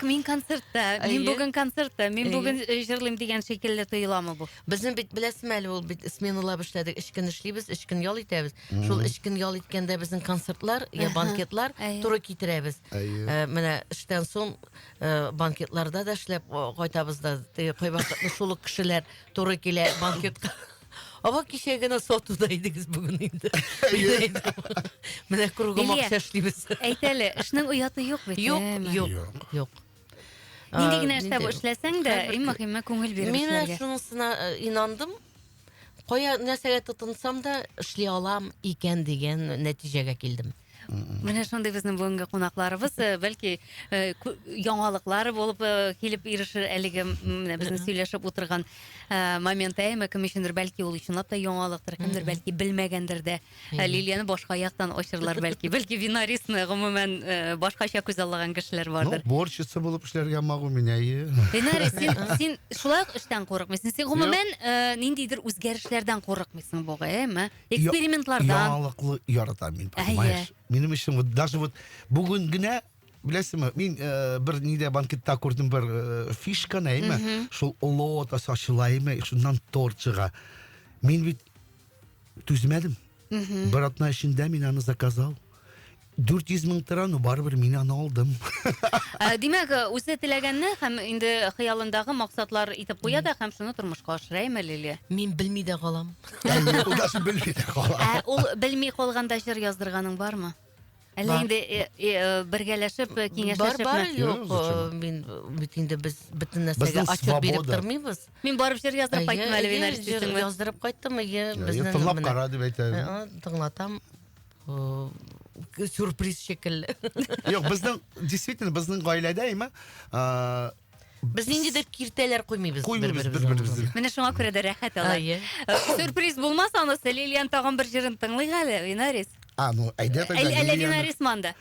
Мин концертта, мин Әйе. бүген концертта, мин Әйе. бүген җырлыйм дигән шикелле тоеламы бу? Безнең бит, беләсеңме әле, ул бит сменалап эшләдек. Өч көн эшлибез, өч көн ял итәбез. Шул өч көн ял иткәндә безнең концертлар, я банкетлар Әйе. туры китерәбез. Әйе. Менә эштән соң, банкетларда да эшләп кайтабыз да. Теге кайвакытны шул ук кешеләр туры килә банкетка. Ава кичә генә сатуда идегез бүген инде. Менә кругом Лилия, акча эшлибез. Әйт әле, эшнең ояты юк бит, Юк, әйеме? юк, Юк. юк. Нинди генә эштә Нинди- эшләсәң дә, Һәрбер иң мөһиме күңел биреп Мин эшләргә. шунысына инандым. Кая нәрсәгә тотынсам да эшли алам икән дигән нәтиҗәгә килдем. Менә шундый безнең бүгенге кунакларыбыз, бәлки, яңалыклар булып килеп ирешер әлеге менә безнең сөйләшеп утырган момент, әйме, кем өчендер бәлки ул чынлап та яңалыктыр, кемдер бәлки белмәгәндер дә. Лилияне башка яктан ачырлар бәлки, бәлки Винарисны гомумән башкача күзаллаган кешеләр бардыр. Ну, борщица булып эшләргә могу мин, әйе. Винарис, син шулай ук эштән курыкмыйсың. Син гомумән ниндидер үзгәрешләрдән курыкмыйсың бугай, әйме? Экспериментлардан. Яңалыклы яратам мин, понимаешь? Минем өчен вот даже вот бүген генә, беләсеңме, мин бер нидә банкетта күрдем бер фишканы, әйме? Шул лотос ачыла, әйме? Шуннан торт чыга. Мин бит түзмәдем. Бер атна эчендә мин аны заказал. 400 мең тора, но барыбер мин аны алдым. Ә, Димәк, үзе теләгәнне һәм инде хыялындагы максатлар итеп куя да һәм шуны тормышка ашыра, әйме, Лилия? Мин белми дә калам. Әйе, ул даже белми дә кала. Ә ул белми калганда җыр яздырганың бармы? Әллә Бар. инде э, э, бергәләшеп, Бар, киңәшләшепме? бар, юк, Юк, зачем? мин бит инде без бөтен нәрсәгә Безнең отчет биреп свобода. тормыйбыз. Мин барып җыр яздырып кайттым әле, Әйе, Винарис җыр дисеңме? яздырып кайттым, әйе, Әйе, безнең Тыңлап менә- кара дип әйтә. Ә, Тыңлатам. Э, Сюрприз шикелле. Юк, безнең действительно безнең гаиләдә әйме, Без ниндидер киртәләр куймыйбыз куймыйбыз бер-беребезнең бер-беребезгә. Менә шуңа күрә дә рәхәт алар. Әйе. Сюрприз булмас анысы, Лилиян тагын бер җырын тыңлыйк әле, Винарис. А, ну, әйдә тогда. Әллә Лилияны. Винарис манда.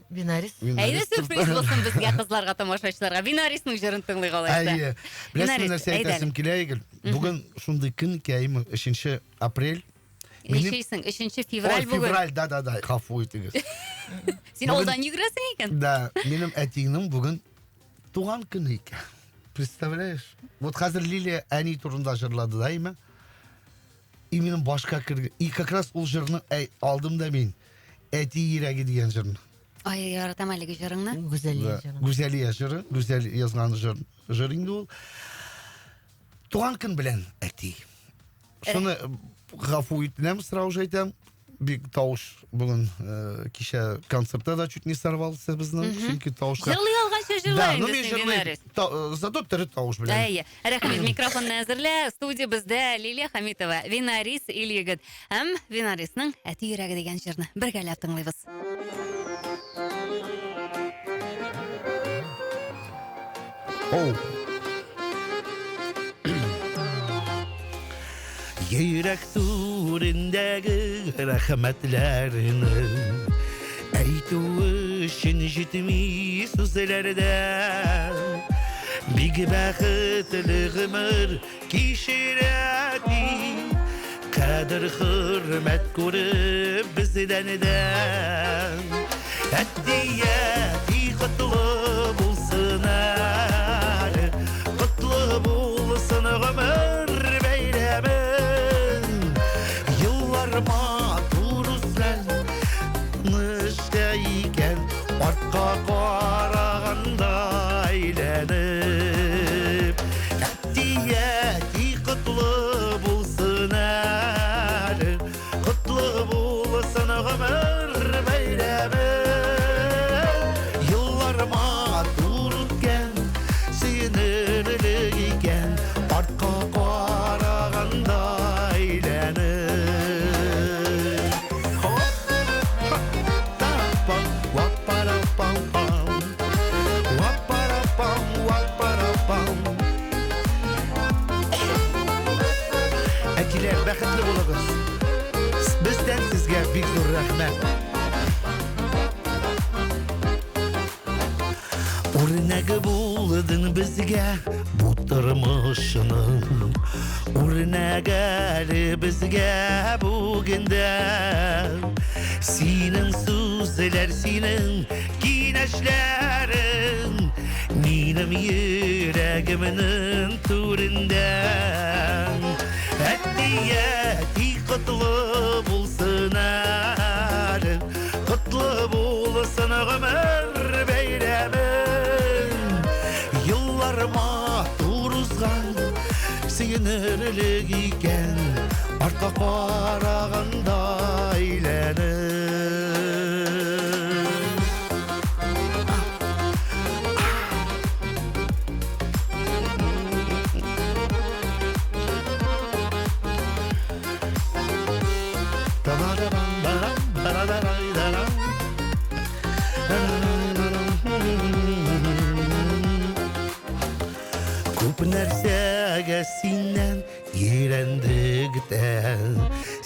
Винарис. Әйдә Винарис сюрприз булсын безгә, кызларга, тамашачыларга. Винарисның җырын тыңлыйк алайса. Әйе. Беләсеңме Винарис, нәрсә әйдә әйтәсем килә, Игорь? Бүген шундый көн икән, 3 апрель. Минем- Ничәйсең? 3 февраль Ой, бүген. февраль, да, да, да, гафу итегез. Син Бүген- алдан йөгерәсең икән. Да, минем әтиеңнең бүген туган көне икән. Представляешь? Вот хәзер Лилия әни турында җырлады да, әйме? И минем башка кергән. И как раз ул җырны әй, алдым да мин. Әти йөрәге дигән җырны. Ай, яратам әлеге җырыңны. Гүзәлия Да, җыры. Гүзәлия җыры, Гүзәл язган җыр, җыр инде ул. Туган көн белән әти. Шуны гафу итенәм, сразу же әйтәм. Бик тавыш бүген кичә концертта да чуть не сорвался безнең, чөнки тавышка. Җырлый алганча җырла Да, ну инде мин син, җырлыйм. Винарис. Зато тере тавыш белән. Әйе. Рәхмәт, микрофонны әзерлә. Студия бездә Лилия Хамитова, Винарис Ильегет һәм Винарисның Әти йөрәге дигән җырны бергәләп тыңлыйбыз. Оу. Йөрәк түрендәге рәхмәтләрне әйтү өчен җитми сүзләрдә. Бик бәхетле гомер кичерә әти, кадер хөрмәт күреп бездән дә. Әти, әти, котлы булсын әле, котлы булсын гомер бәйрәмең. Еллар матур узган, эштә икән, артка караганда әйләнеп. Әти, әти, котлы булсын әле, котлы булсын гомер бәйрәмең. Еллар матур үткән, сөенерлек икән, артка караганда әйләнеп. Хоп, хоп, та-пам, вап-пара-пам-пам, вап-пара-пам, вап-пара-пам. Әтиләр, бәхетле булыгыз. Бездән сезгә бик зур рәхмәт. Үрнәге булдың безгә бу тормышның, үрнәге әле безгә бүген дә. Синең сүзләр, синең киңәшләрең минем йөрәгемнең түрендә. Әти, әти, котлы булсын әле, котлы булсын гомер бәйрәмең. Еллар матур узган, сөенерлек икән, артка караганда әйләнеп. Күп нәрсәгә синнән өйрәндек тә,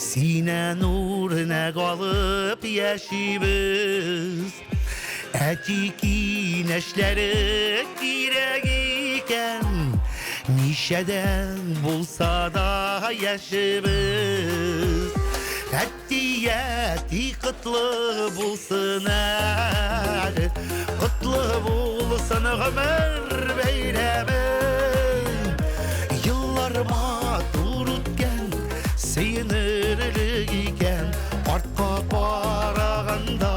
синнән үрнәк алып яшибез. Әти киңәшләре кирәк икән, ничәдән булса да яшибез. Әти, әти, котлы булсын әле, котлы булсын гомер бәйрәмең. Еллар матур үткән, сөенерлек икән, артка караганда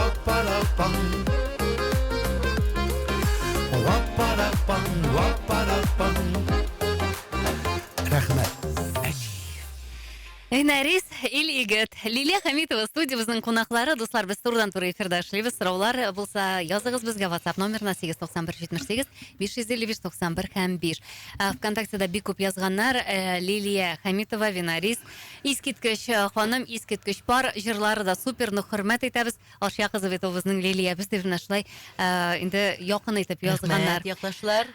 Ваппарапам. Ваппарапам, ваппарапам. Рәхмәт. Винарис Ил-егет. Лилия Хәмитова студиябезнең кунаклары. Дуслар, без турыдан-туры эфирда эшлибез. Сораулар булса, языгыз безгә WhatsApp номерына 891 78 555 91 һәм 5. Вконтактеда бик күп язганнар. Лилия Хәмитова, Винарис. Искиткеч ханым, искиткеч пар. Җырлары да супер, ну хөрмәт итәбез. Алшия кызы бит ул безнең Лилиябез дип менә шулай инде якын итеп язганнар. Рәхмәт, якташлар.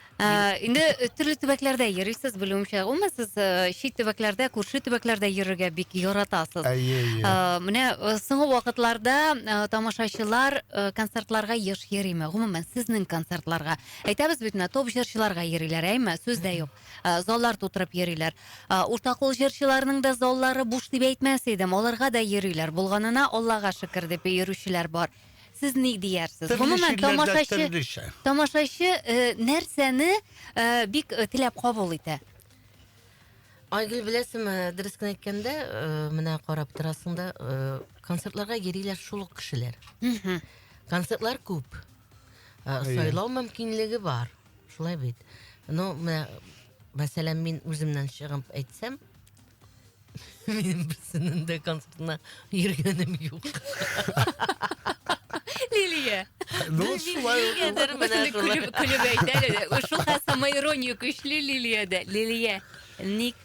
Инде төрле төбәкләрдә йөрисез, белүемчә. Гомумән, сез чит төбәкләрдә, күрше төбәкләрдә йөрергә бик яратасыз. Әйе, әйе. Менә соңгы вакытларда тамашачылар концертларга еш йөриме? Гомумән, сезнең концертларга. Әйтәбез бит, менә топ җырчыларга йөриләр, әйме? Сүз дә юк. Заллар тутырып йөриләр. Уртакул җырчыларның да заллары буш дип әйтмәс идем. Аларга да йөриләр. Булганына Аллага шөкер дип йөрүчеләр бар. Сез ни диярсез? Төрле Гомумән, җирләрдә тамашачы, төрлечә. тамашачы э, нәрсәне э, бик э, теләп кабул итә? Айгөл, беләсеңме, дөрес кенә әйткәндә, э, менә карап торасың да, э, концертларга йөриләр шул ук кешеләр. Мгм. Концертлар күп. Э, Әйе. Сайлау мөмкинлеге бар. Шулай бит. Ну, менә, мәсәлән, мин үземнән чыгып әйтсәм, Минем берсенең дә концертына йөргәнем юк. Лилия. Ну, шулай ук. Нигәдер менә Шуны шулай. көлеп, көлеп әйтә әле. Шул хәл самоирония көчле Лилиядә. Лилия, ник?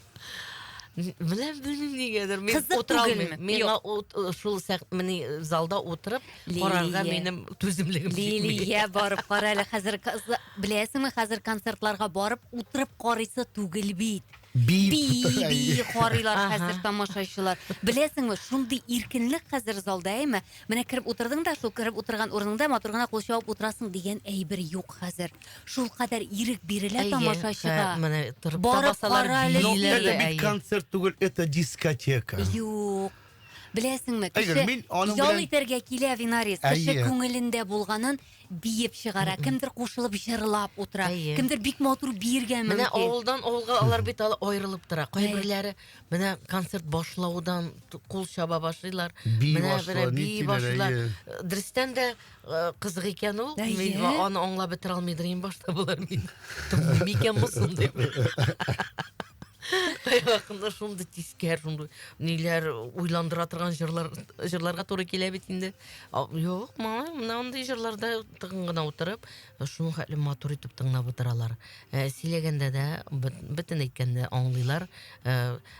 Менә белмим нигәдер. Мин Кызык утыра алмыйм. түгелме? Миңа ут- шул сәх менә залда утырып карарга Лилия. минем түземлегем җитми. Лилия барып кара әле хәзер беләсеңме, хәзер концертларга барып утырып карыйсы түгел бит. Биеп Би, утыра, би әйе. карыйлар Ага. хәзер тамашачылар. Беләсеңме, шундый иркенлек хәзер залда, әйме? Менә кереп утырдың да, шул кереп утырган урыныңда матур гына кул чабып утырасың дигән әйбер юк хәзер. Шул кадәр ирек бирелә Әйе, тамашачыга. хә, Менә торып та Барып басалар, кара әле, Но бииләр это дә, бит әйе. концерт түгел, это дискотека. Юк. Беләсеңме, Әйе, кеше мин аның ял белән- итәргә килә, Винарис. Кеше Әйе. күңелендә булганын биеп чыгара, кемдер кушылып җырлап утыра, Әйе. кемдер бик матур биергә Менә мөмкин. авылдан авылга алар бит ал аерылып тора. Әйе. Кайберләре менә концерт башлаудан кул чаба башлыйлар. Бии Менә башлыйлар, менә ни бии тиләр, башлыйлар. әйе. Дөрестән дә кызык икән ул. Әйе. Мин аны аңлап бетерә алмыйдыр инде башта болар мин. Тыңлыйм микән мосын дип. Кайвакытта шундый тискәр, шундый ниләр уйландыра торган җырлар җырларга туры килә бит инде. А, Юк, малай, менә андый җырларда тыгын гына утырып, шуның хәтле матур итеп тыңлап утыралар. Сөйләгәндә дә бөтен әйткәнне аңлыйлар.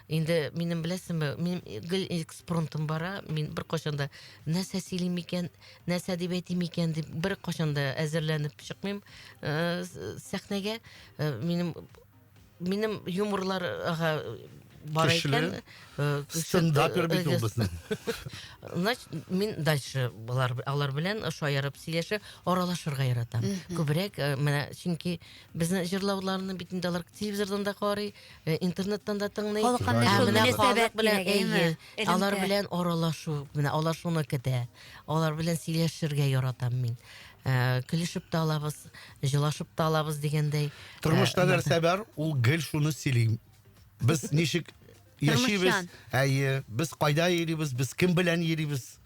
Инде минем беләсеңме, минем гел экспромтым бара, мин беркайчан да нәрсә сөйлим икән, нәрсә дип әйтим икән дип беркайчан да әзерләнеп чыкмыйм сәхнәгә. Минем минем юморлар ага бар Көчле. икән. Көчле, Стендапер бит ул безнең. Значит, мин дальше алар, алар белән шаярып сөйләшеп, аралашырга яратам. Күбрәк менә чөнки безнең җырлауларны бит инде алар телевизордан да карый, интернеттан да тыңлый. Халыкка менә Ә шул менә мөнәсәбәт халык белән, кирәк, әйеме? әйе, алар Элемтә. белән аралашу, менә алар шуны көтә. Алар белән сөйләшергә яратам мин. Көлешеп тә алабыз, җылашып та алабыз дигәндәй. Тормышта нәрсә бар, ул гел шуны сөйли. Без ничек яшибез, Тормышчан. әйе, без кайда йөрибез, без кем белән йөрибез.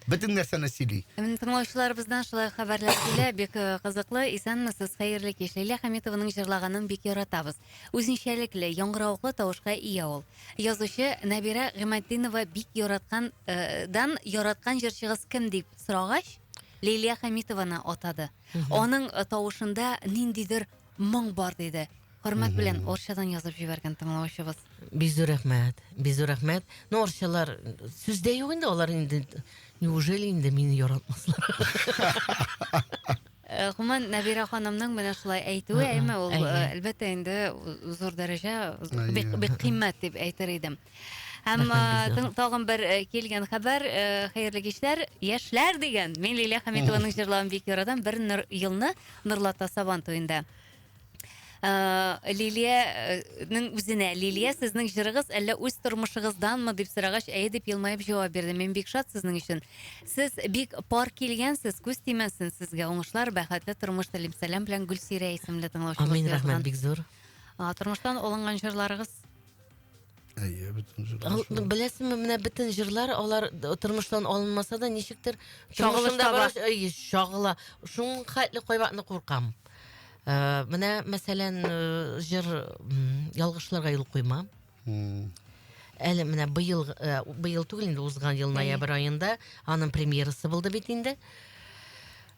Бөтен нәрсәне сөйли. Менә тыңлаучыларыбыздан шулай хәбәрләр килә, бик кызыклы. Исәнмесез, хәерле кич. Ләйлә Хәмитованың җырлаганын бик яратабыз. Үзенчәлекле, яңгыравыклы тавышка ия ул. Язучы Нәбирә Гыйматдинова бик яраткан дан яраткан җырчыгыз кем дип сорагач, Лилия Хәмитованы атады. Аның тавышында ниндидер моң бар диде. Хөрмәт белән Орчадан язып җибәргән тыңлаучыбыз. Бик зур рәхмәт, бик зур рәхмәт. Ну, орчалар сүз дә юк инде, алар инде неужели инде мине яратмаслар? Гомумән, Нәбирә ханымның менә шулай әйтүе, әйме, ул әлбәттә инде зур дәрәҗә, бик, бик кыйммәт дип әйтер идем. Һәм тагын бер килгән хәбәр, хәерле кичләр, яшьләр дигән. Мин Лилия Хәмитованың җырлавын бик яратам. Бер елны Норлатта Сабан туенда. Лилиянең үзенә, Лилия, сезнең җырыгыз әллә үз тормышыгызданмы дип сорагач, әйе дип елмаеп җавап бирде. Мин бик шат сезнең өчен. Сез бик пар килгәнсез, күз тимәсен сезгә. Уңышлар, бәхетле тормыш телим. Сәлам белән Гөлсирә исемле тыңлаучыбыз Амин, язган. рәхмәт, бик зур. Тормыштан алынган җырларыгыз? Әйе, бөтен җырлар. Ал- Беләсеңме, менә бөтен җырлар алар тормыштан алынмаса да ничектер Чагылыш тормышында таба. бар, әйе, чагыла. Шуның хәтле кайвакытны куркам. Э, Менә, мәсәлән, э, җыр м, ялгышларга юл куйма. М. Әле менә быел, э, быел түгел инде, узган ел ноябрь аенда аның премьерасы булды бит инде.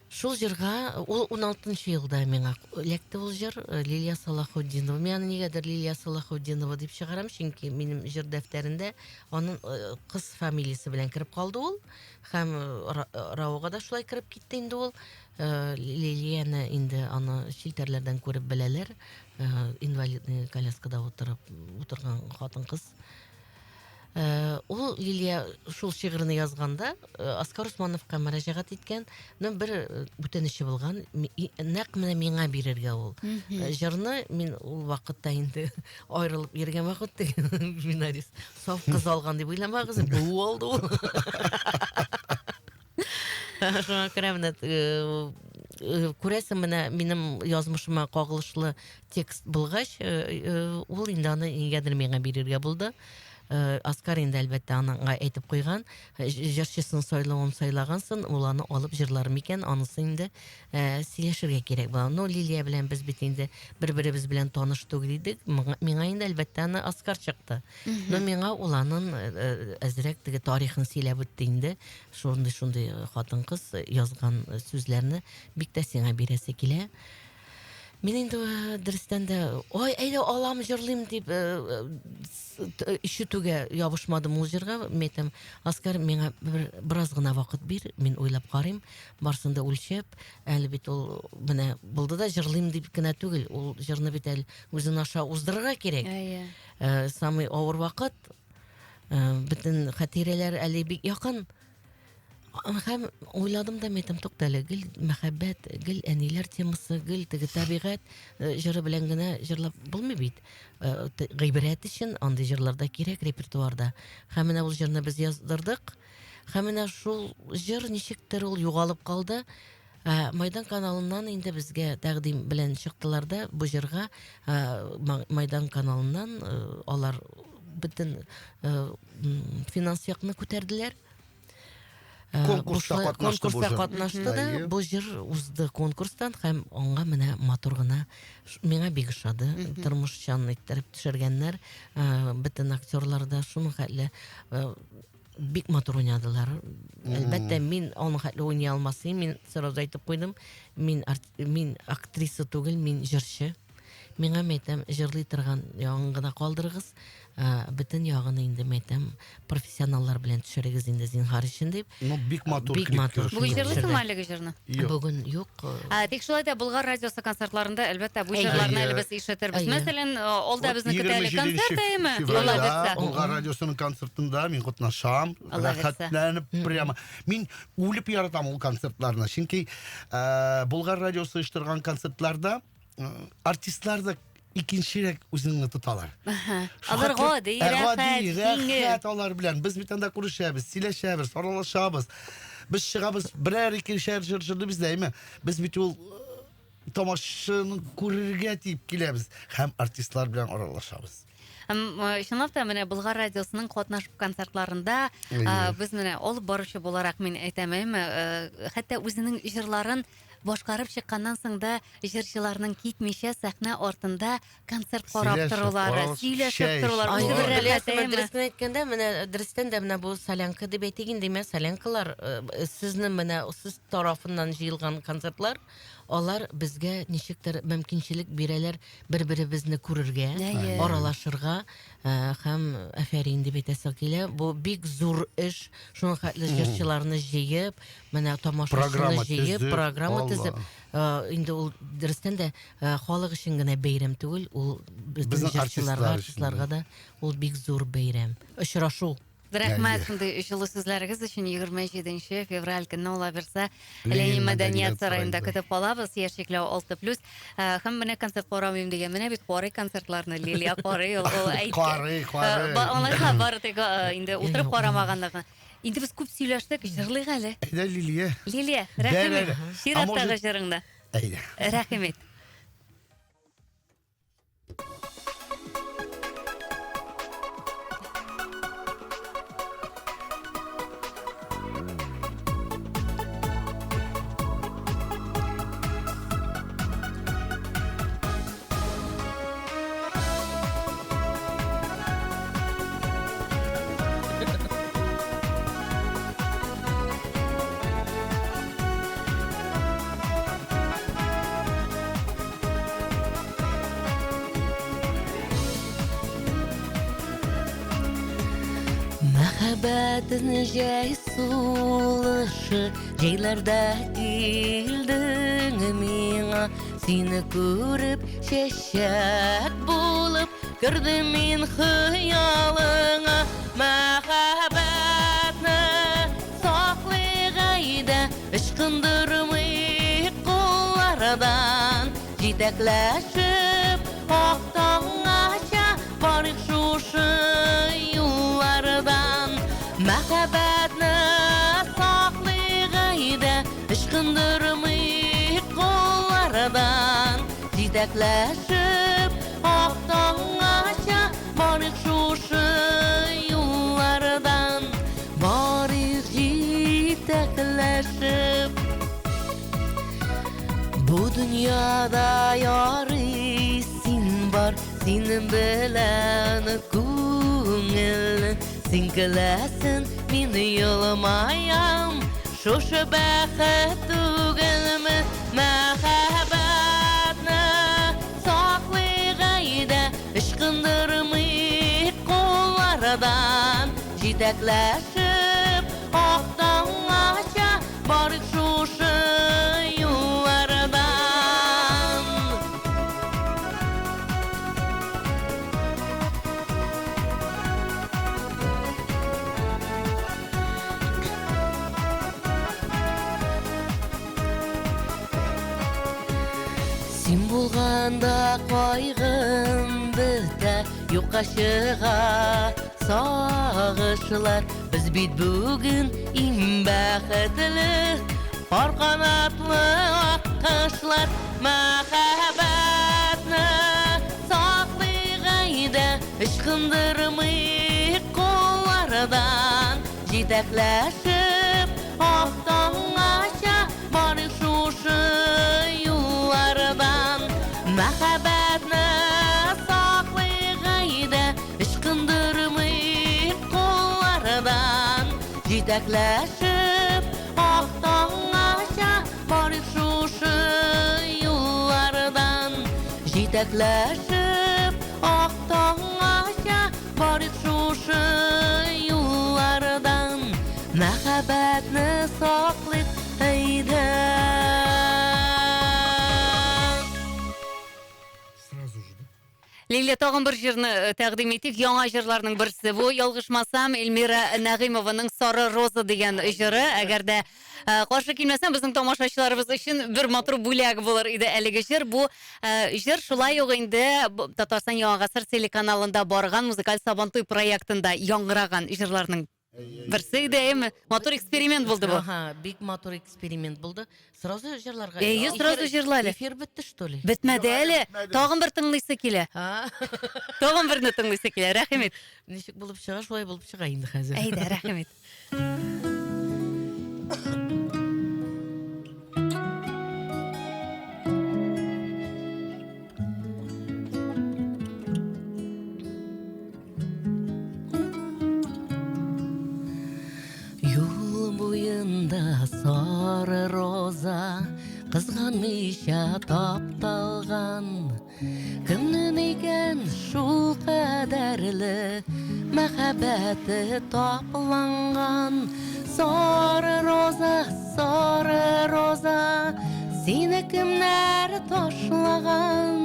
Шул җырга ул 16 елда миңа эләкте ул җыр э, Лилия Салахутдинова. Мин аны нигәдер Лилия Салахутдинова дип чыгарам, чөнки минем җыр дәфтәрендә аның э, кыз фамилиясе белән кереп калды ул. Һәм э, Ра- Рауга да шулай кереп китте инде ул. Э, Лилияне инде аны челтәрләрдән күреп беләләр. Э, Инвалидный коляскада утырып утырган хатын-кыз. Э, Ул Лилия шул шигырьне язганда э, Аскар Усмановка мөрәҗәгать иткән. Ну, бер э, үтенече булган, ми- и- нәкъ менә миңа бирергә ул. Э, Җырны мин ул вакытта инде аерылып йөргән вакыт Винарис. Саф кыз алган дип уйламагыз, бу алды ул. Шуңа күрә менә э, э, күрәсең, менә минем язмышыма кагылышлы текст булгач, э, э, ул инде аны нигәдер миңа бирергә булды. Э, Аскар инде әлбәттә аныңа әйтеп куйган, э, җырчысын сайлавын сайлагансын, ул аны алып җырлар микән, анысы инде э, сөйләшергә кирәк була. Но Лилия белән без бит инде бер-беребез белән таныш түгел идек. Моңа- Миңа инде әлбәттә аны Аскар чыкты. Но миңа ул анын э, э, әзрәк теге тарихын сөйләп үтте инде. Шундый шундый хатын-кыз язган сүзләрне бик тә сиңа бирәсе килә. Мин инде э, дөрестән дә, ой, әйдә алам, җырлыйм дип э, э, с- т- ишетүгә ябышмадым ул җырга. Мин әйтәм, Аскар, миңа бер бераз гына вакыт бир, мин уйлап карыйм, барсын да үлчәп, әле бит ул менә булды да җырлыйм дип кенә түгел, ул җырны бит әле үзен аша уздырырга кирәк. Әйе. Э, Самый авыр вакыт, э, бөтен хатирәләр әле бик якын. Һәм уйладым да, мин әйтәм, тукта әле, гел мәхәббәт, гел әниләр темасы, гел теге табигать э, җыры белән генә җырлап булмый бит. Э, т- Гыйбрәт өчен андый җырлар да кирәк репертуарда. Һәм менә ул җырны без яздырдык. Һәм менә шул җыр ничектер ул югалып калды. Ә, Майдан каналыннан инде безгә тәкъдим белән чыктылар да бу җырга ә, Ма- Майдан каналыннан э, алар бөтен э, м, финанс якны күтәрделәр. Э, Конкурста бушлай- катнашты бу конкурста җыр. катнашты да Әйе. бу җыр узды конкурстан һәм аңа менә матур гына ш- миңа бик ошады. Тормышчан иттереп төшергәннәр. Э, Бөтен актерлар да шуның хәтле э, бик матур уйнадылар. Әлбәттә, мин аның хәтле уйный алмас идем. Мин сразу әйтеп куйдым. Мин арт- мин актриса түгел, мин җырчы. Миңа мәйтәм, җырлый торган ягын гына калдырыгыз. Э, Бөтен ягын инде мәйтәм, профессионаллар белән төшерегез инде зинһар өчен дип. Ну, бик матур Бик клип матур. күрше. Бүген Шундый. җырлыйсыңмы әлеге җырны? Юк. Бүген юк. Ә, тик шулай да Болгар радиосы концертларында әлбәттә бу Әйе. җырларны Әйе. әле без ишетербез. Әйе. Мәсәлән, алда безне көтә әле 27 концерт әйеме? Алла февральдә бирсә. Болгар радиосының концертында мин катнашам. Алла бирсә. Рәхәтләнеп прямо. Мин үлеп яратам ул концертларны. Чөнки э, Болгар радиосы оештырган концертларда э, артистлар да икенчерәк үзеңне тоталар. Алар гади, Ә, рәхәт, гади, җиңел. рәхәт алар белән. Без бит анда күрешәбез, сөйләшәбез, аралашабыз. Без чыгабыз, берәр икешәр җыр җырлыйбыз да, әйме? Без бит ул э, тамашаны күрергә дип киләбез һәм артистлар белән аралашабыз. Һәм, э, чынлап та менә Болгар радиосының катнашып концертларында Әйе. э, без менә алып баручы буларак мин әйтәм, әйме, э, хәтта үзенең җырларын башкарып чыкканнан соң да җырчыларның китмичә сәхнә артында концерт карап Сөйләшеп, торулары, аралашып, сөйләшеп чәй торулары, эчеп. үзе бер Ай. рәхәт, Беләсеңме, әйме? дөресен әйткәндә, менә дөрестән дә менә бу солянка дип әйтик инде, менә солянкалар э, сезнең менә сез тарафыннан җыелган концертлар, алар безгә ничектер мөмкинчелек бирәләр бер-беребезне күрергә, Әйе. аралашырга э, һәм афәрин дип әйтәсе килә. Бу бик зур эш. Шуның хәтле җырчыларны җыеп, менә тамашачыны Программа җыеп, төзеп, программа Алла. төзеп, э, инде ул дөрестән дә э, халык өчен генә бәйрәм түгел, ул бөтен Безнең җырчыларга, артистлар өчен дә. артистларга да ул бик зур бәйрәм. Очрашу. Рәхмәт Әйе. шундый җылы сүзләрегез өчен 27 февраль көнне ул бирсә Ленин Ленин мәдәният мәдәният сараенда сараенда. көтеп калабыз. Яшь чикләү 6+. Э, Һәм менә концерт карамыйм дигән. Менә бит карый концертларны Лилия карый ул ул әйтте. Карый, карый. Э, ба- Аңлашыла, бары тик э, инде утырып карамаганлыгы. Инде без күп сөйләштек, җырлыйк әле. Әйдә, Лилия. Лилия, рәхим Бәр ит. әле. А Чираттагы может- җырыңны. Әйдә. Рәхим ит. Мәхәббәтен җәй сулышы, җәйләрдә килдең миңа. Сине күреп, чәчәк булып, кердем мин хыялыңа. Мәхәббәтне саклыйк әйдә, ычкындырмыйк куллардан. Җитәкләшеп, ак таңгача барыйк шушы юллардан. Мәхәббәтне саклыйк әйдә, ычкындырмыйк куллардан. Җитәкләшеп, ак таңгача барыйк шушы юллардан. Барыйк җитәкләшеп. Бу дөньяда ярый син бар, синең белән күңелле. Син көләсең, мин елмаям. Шушы бәхет түгелме? Мәхәббәтне саклыйк әйдә, ычкындырмыйк куллардан. Җитәкләшеп, ак таңгача барыйк шушы юллардан. Син булганда кайгым бетә, юкка чыга сагышлар. Без бит бүген иң бәхетле пар канатлы аккошлар. Мәхәббәтне саклыйк әйдә, ычкындырмыйк куллардан. Җитәкләшеп, ак таңгача барыйк шушы юллардан. Мәхәббәтне саклыйк әйдә, ычкындырмыйк куллардан. Җитәкләшеп, ак таңгача барыйк шушы юллардан. Җитәкләшеп, ак таңгача барыйк шушы юллардан. Мәхәббәтне саклыйк әйдә. Сразу же, да? Лилия, тагын бер җырны тәкъдим итик. Яңа җырларның берсе бу. Ялгышмасам, Эльмира Нәгыймованың Сары роза дигән җыры. Әгәр дә каршы килмәсәм, безнең тамашачыларыбыз өчен бер матур бүләк булыр иде әлеге җыр. Бу җыр шулай ук инде Татарстан Яңа гасыр телеканалында барган музыкаль Сабантуй проектында яңгыраган җырларның берсе иде, әйеме? Матур эксперимент булды бу. Ага, бик матур эксперимент булды. Сразу җырларга. Әйе, сразу җырла әле. Эфир бетте, что ли? Бетмәде Юк, әле әле. бетмәде. Тагын бер тыңлыйсы килә. А? Тагын берне тыңлыйсы килә. Рәхим ит. Ничек булып чыга, шулай булып чыга инде хәзер. Әйдә, рәхим ит. Юл буенда сары роза кызганмыйча тапталган. Кемнең икән шул кадәрле мәхәббәте тапланган? Сары роза, сары роза, сине кемнәр ташлаган?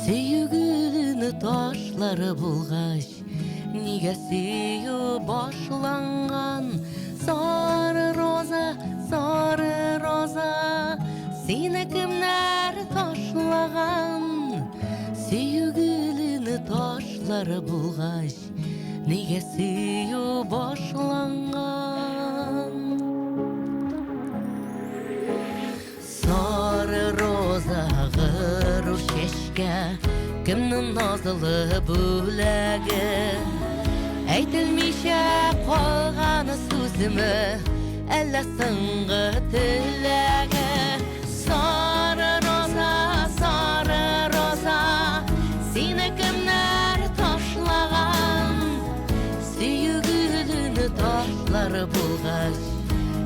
Сөю гөлене ташлары булгач, нигә сөю башланган? Сары роза, сары роза, сине кемнәр ташлаган? Сөю гөлене ташлары булгач, нигә сөю башланган? Сары роза горур чәчкә, кемнең назлы бүләге? Әйтелмичә калган сүземе, әллә соңгы теләге? Сары роза, сары роза, сине кемнәр ташлаган? Сөю гөлене ташлар булгач,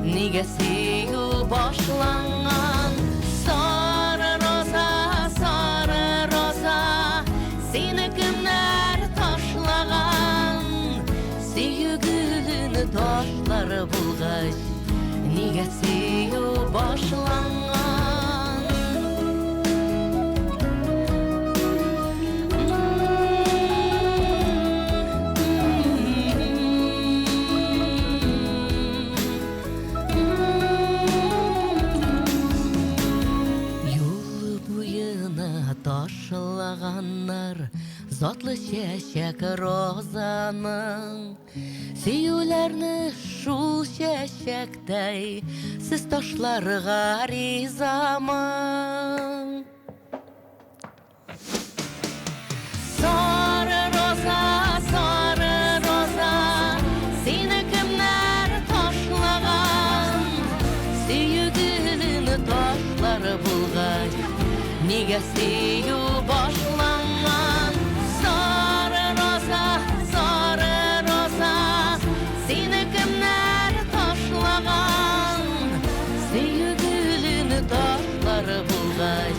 нигә сөю башланган? Сары роза, сары роза, сине кемнәр ташлаган? Сөю гөле Ташлаганнар затлы чәчәк розаның. Сөюләрне шул чәчәктәй сез ташларга ризамы? Сары роза, сары роза, сине кемнәр ташлаган? Сөю гөлен ташлар булгач, нигә сөю башланган? Сары роза, сары роза, сине кемнәр ташлаган? Сөю гөлен ташлар булгач,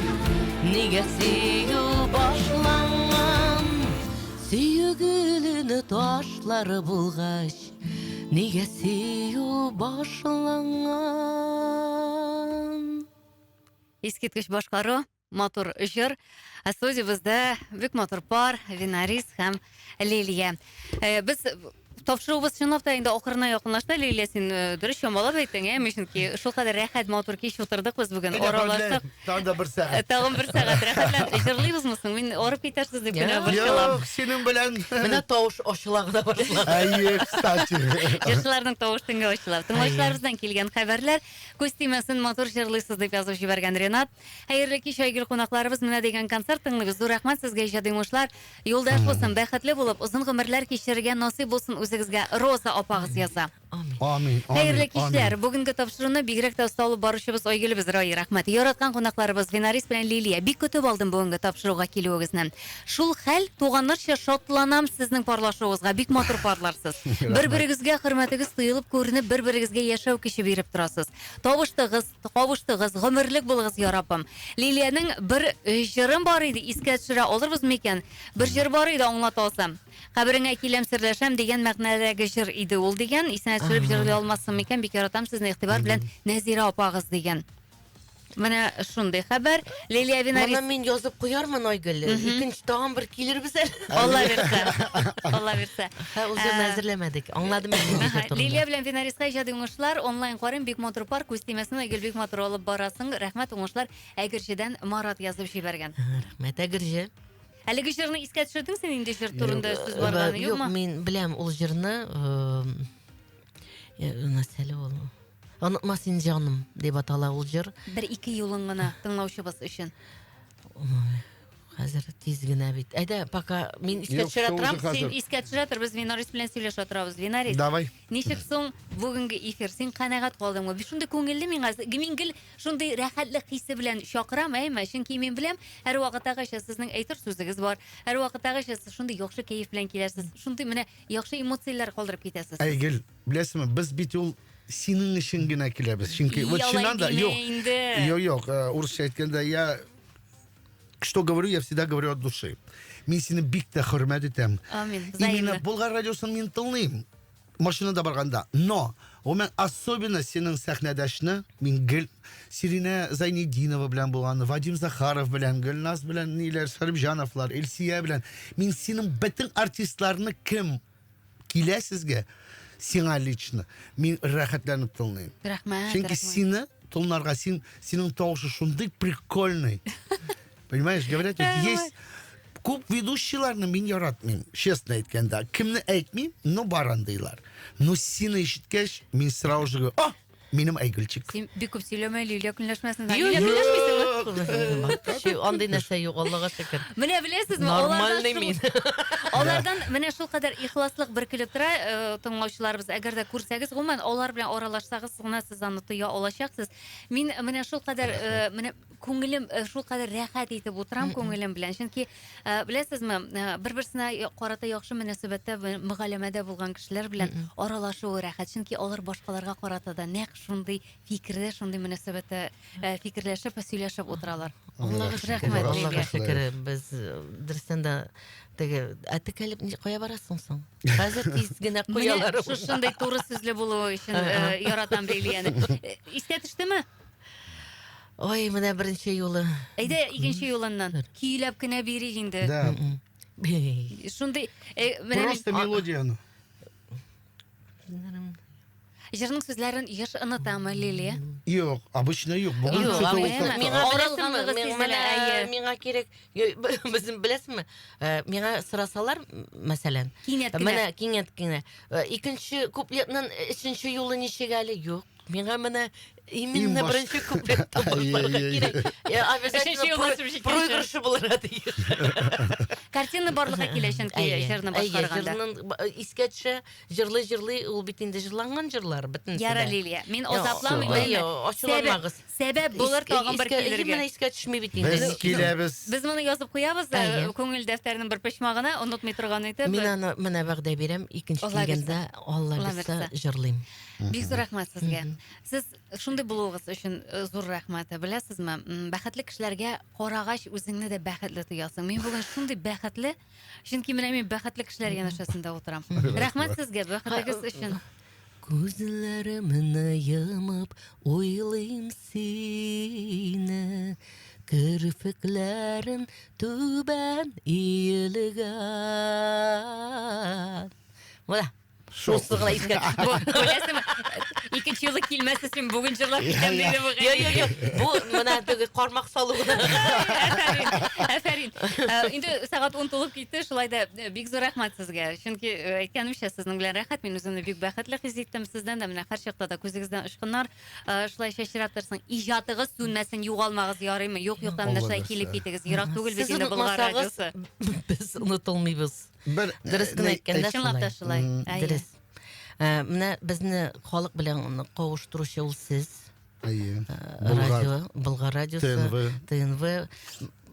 нигә сөю башланган? Сөю гөлен ташлар булгач, нигә сөю башланган? Искиткеч башкару, матур җыр. Ә студиябездә бик матур пар, Винарис һәм Лилия. Э, без тапшыруыбыз чынлап та инде ахырына якынлашты. Лилия, син э, дөрес чамалап әйттең, әйеме? Чөнки шулкадәр рәхәт, матур кич утырдык без бүген, аралаштык. Тагын да бер сәгать. Э, тагын бер сәгать рәхәтләнеп җырлыйбызмы соң? Мин арып китәрсез дип кенә борчылам. Юк, синең белән. Менә тавыш ачыла гына башлады. Әйе, кстати. Җырчыларның тавыш төнгә ачыла. Тыңлаучыларыбыздан килгән хәбәрләр. Күз тимәсен, матур җырлыйсыз дип язып җибәргән Ренат. Хәерле кич, Айгөл кунакларыбыз, менә дигән концерт тыңлыйбыз. Зур рәхмәт сезгә, иҗади уңышлар. Юлдаш булсын, бәхетле булып, озын гомерләр кичерергә насыйп булсын үзегезгә. Роза апагыз яза. Амин. Амин. Хәерле кичләр. Бүгенге тапшыруны бигрәк тә оста алып баручыбыз Айгөлебез Раи рәхмәт. Яраткан кунакларыбыз Винарис белән Лилия. Бик көтеп алдым бүгенге тапшыруга килүегезне. Шул хәл туганнарча шатланам сезнең парлашуыгызга. Бик матур парларсыз. Бер-берегезгә хөрмәтегез тоелып күренеп, бер-берегезгә яшәү көче биреп торасыз. Табыштыгыз, кавыштыгыз, гомерлек булыгыз, я Раббым. Лилиянең бер э, җырым бар иде, искә төшерә алырбыз микән? Бер җыр бар иде, аңлата алсам. Кабереңә киләм, серләшәм дигән мәгънәдәге җыр иде ул дигән. Исенә төшереп җырлый алмассың микән? Бик яратам сезне, игътибар белән Нәзирә апагыз дигән. Менә шундый хәбәр. Лилия Винарис. Моны мин язып куярмын, Айгөл. Икенче тагын бер килербез әле. Алла бирсә. Алла бирсә. Һә, ул җырны әзерләмәдек. Аңладым мин нинди җыр турында. Лилия белән Винариска иҗади уңышлар. Онлайн карыйм, бик матур пар. Күз тимәсен, Айгөл бик матур алып барасың. Рәхмәт, уңышлар. Әгерҗедән Марат язып җибәргән. Рәхмәт, Әгерҗе. Әлеге җырны искә төшердең син инде җыр турында сүз барганы, юкмы? Юк, мин беләм ул җырны. Нәрсә әле ул? Онытма син җаным дип атала ул җыр. Бер-ике юлын гына тыңлаучыбыз өчен. Хәзер тиз генә бит. Әйдә, пока мин искә Юк, төшерә шул торам. уже хәзер. Син искә төшерә тор, без Винарис белән сөйләшә торабыз. Винарис, Давай. ничек соң бүгенге эфир? Син канәгать калдыңмы? Бик шундый күңелле миңа. Мин гел шундый рәхәтлек хисе белән чакырам, әйме? Чөнки мин беләм, һәрвакыттагыча сезнең әйтер сүзегез бар. Һәрвакыттагыча сез шундый яхшы кәеф белән киләсез. Шундый менә яхшы эмоцияләр калдырып китәсез. Айгөл, беләсеңме, без бит ул синең өчен генә киләбез. Чөнки вот чыннан да, юк. Юк, юк, э, урысча әйткәндә, я что говорю, я всегда говорю от души. Мин сине бик тә хөрмәт итәм. Амин. Именно Болгар радиосын мин тыңлыйм. Машинада барганда. Но, гомумән, особенно синең сәхнәдәшне мин гел Сиринә Зайнетдинова белән булган, Вадим Захаров белән, Гөлназ белән, ниләр, Шәрипҗановлар, Эльсия белән. Мин синең бөтен артистларны кем килә сезгә, сиңа лично, мин рәхәтләнеп тыңлыйм. Рәхмәт. Чөнки сине тыңларга, син, синең тавышы шундый прикольный. Понимаешь, говорят, вот есть күп ведущийларны мин яратмыйм, честно әйткәндә. Кемне әйтмим, но бар андыйлар. Но сине ишеткәч, мин сразу же говорю, о, Минем Айгөлчик. Син бик күп сөйләмә, Лилия көнләшмәсен. Юк, Лилия көнләшмисеңме? Андый нәрсә юк, Аллага шөкер. Менә беләсезме, Нормальный мин. Алардан менә шул кадәр ихласлык бөркелеп тора, э, тыңлаучыларыбыз, әгәр дә күрсәгез, гомумән, алар белән аралашсагыз гына сез аны тоя алачаксыз. Мин менә шул кадәр, э, менә күңелем э, шул кадәр рәхәт итеп утырам күңелем белән. Чөнки Э, беләсезме, э, бер-берсенә карата яхшы мөнәсәбәттә, мөгаләмәдә булган кешеләр белән аралашуы рәхәт. Чөнки алар башкаларга карата да нәкъ шундый фикердә, шундый мөнәсәбәттә э, фикерләшеп, сөйләшеп утыралар. Аллага шөкер, Аллага шөкер. Без дөрестән дә теге, ә текәлеп кая барасың соң? Хәзер тиз генә куялар. Шушындый туры сүзле булуы өчен яратам Лилияне. Искә төштеме? Ой, менә беренче юлы. Әйдә, икенче юлыннан. Көйләп кенә бирик инде. Да. Шундый, э, менә Просто мелодияны. Җырның сүзләрен еш онытамы Лилия? Юк, обычно юк. Бүген Юк, что-то ул обычно как-то. миңа беләсеңме, Арылганлыгы миңа- сизелә, менә әйе. миңа кирәк. Безнең беләсеңме? Миңа сорасалар, мәсәлән, Кинәт кенә. Менә кинәт кенә. Икенче куплетның өченче юлы ничек әле? Юк. Миңа менә именно беренче куплеттан башларга кирәк. Өченче юлы ачып җиткәнче. Проигрышы булырга тиеш. Картина барлыкка килә чөнки җырны башкарганда. Җырның искә төшә, җырлый-җырлый, ул бит инде җырланган җырлар бөтенесе дә. Яра, Лилия, мин озакламыйм. Әйе, ачуланмагыз. Сәбәп булыр тагын бер килергә. Менә искә төшми бит инде. Без киләбез. Без моны язып куябыз күңел дәфтәренең бер почмагына, онытмый торган итеп. Мин аны менә вәгъдә бирәм, икенче килгәндә Алла бирсә җырлыйм. Бик зур рәхмәт сезгә. Сез шундый булуыгыз өчен зур рәхмәт. Беләсезме, бәхетле кешеләргә карагач үзеңне дә бәхетле тоясың. Мин бүген шундый бәхетле, чөнки менә мин бәхетле кешеләр янәшәсендә утырам. Рәхмәт сезгә бәхетегез өчен. Күзләремне йомып уйлыйм сине, Керфекләрем түбән иелгән. Менә. Шунысы гына искә төште. Беләсеңме, икенче юлы килмәс өчен бүген җырлап китәм диде бу. Юк, юк, юк. Бу менә теге кармак салу гына. Афәрин, афәрин. Инде сәгать 10 тулып китте, шулай да бик зур рәхмәт сезгә. Чөнки әйткәнемчә, сезнең белән рәхәт, мин үземне бик бәхетле хис иттем. Сездән дә менә һәрчакта да күзегездән очкыннар шулай чәчрәп торсын. Иҗатыгыз сүнмәсен, югалмагыз, ярыймы? Юк, юктан менә шулай килеп китегез. Ерак түгел бит инде Болгар радиосы. Без онытылмыйбыз. Бер Дөрес кенә әйткәндә Чынлап та шулай. Әйе. Дөрес. Менә безне халык белән кавыштыручы ул сез. Әйе. Радио, Болгар радиосы, ТНВ. ТНВ.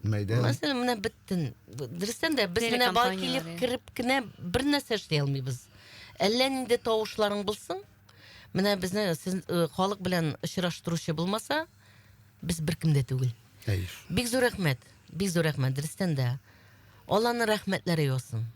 Мәйдан. Мәсәлән, менә бөтен. Дөрестән дә без менә бар килеп кереп кенә бер нәрсә эшли алмыйбыз. Әллә нинди тавышларың булсын, менә безне сез халык белән очраштыручы булмаса, без беркем дә түгел. Әйе. Бик зур рәхмәт. Бик зур рәхмәт, дөрестән дә. Алланың рәхмәтләре яусын.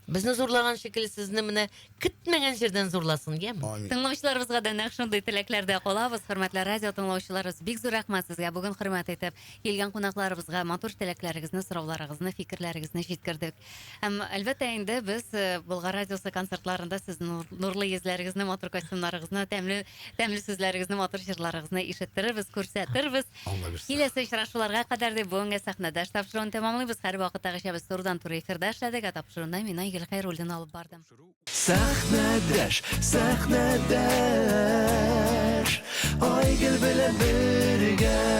Безне зурлаган шикелле сезне менә көтмәгән җирдән зурласын, яме? Амин. Тыңлаучыларыбызга да нәкъ шундый теләкләрдә калабыз. Хөрмәтле радио тыңлаучыларыбыз, бик зур рәхмәт сезгә. Бүген хөрмәт итеп килгән кунакларыбызга матур теләкләрегезне, сорауларыгызны, фикерләрегезне җиткердек. Һәм әлбәттә инде без э, Болгар радиосы концертларында сезнең нурлы йөзләрегезне, матур костюмнарыгызны, тәмле тәмле сүзләрегезне, матур җырларыгызны ишеттерербез, күрсәтербез. Алла бирсә. Киләсе очрашуларга кадәр дип бүгенге сәхнәдә тапшыруын тәмамлыйбыз. Һәрвакыттагыча без турыдан-туры эфирда эшләдек, ә тапшыруны мин Айгөл Хәйруллина алып бардым. Сәхнәдәш, сәхнәдәш, Айгөл белән бергә.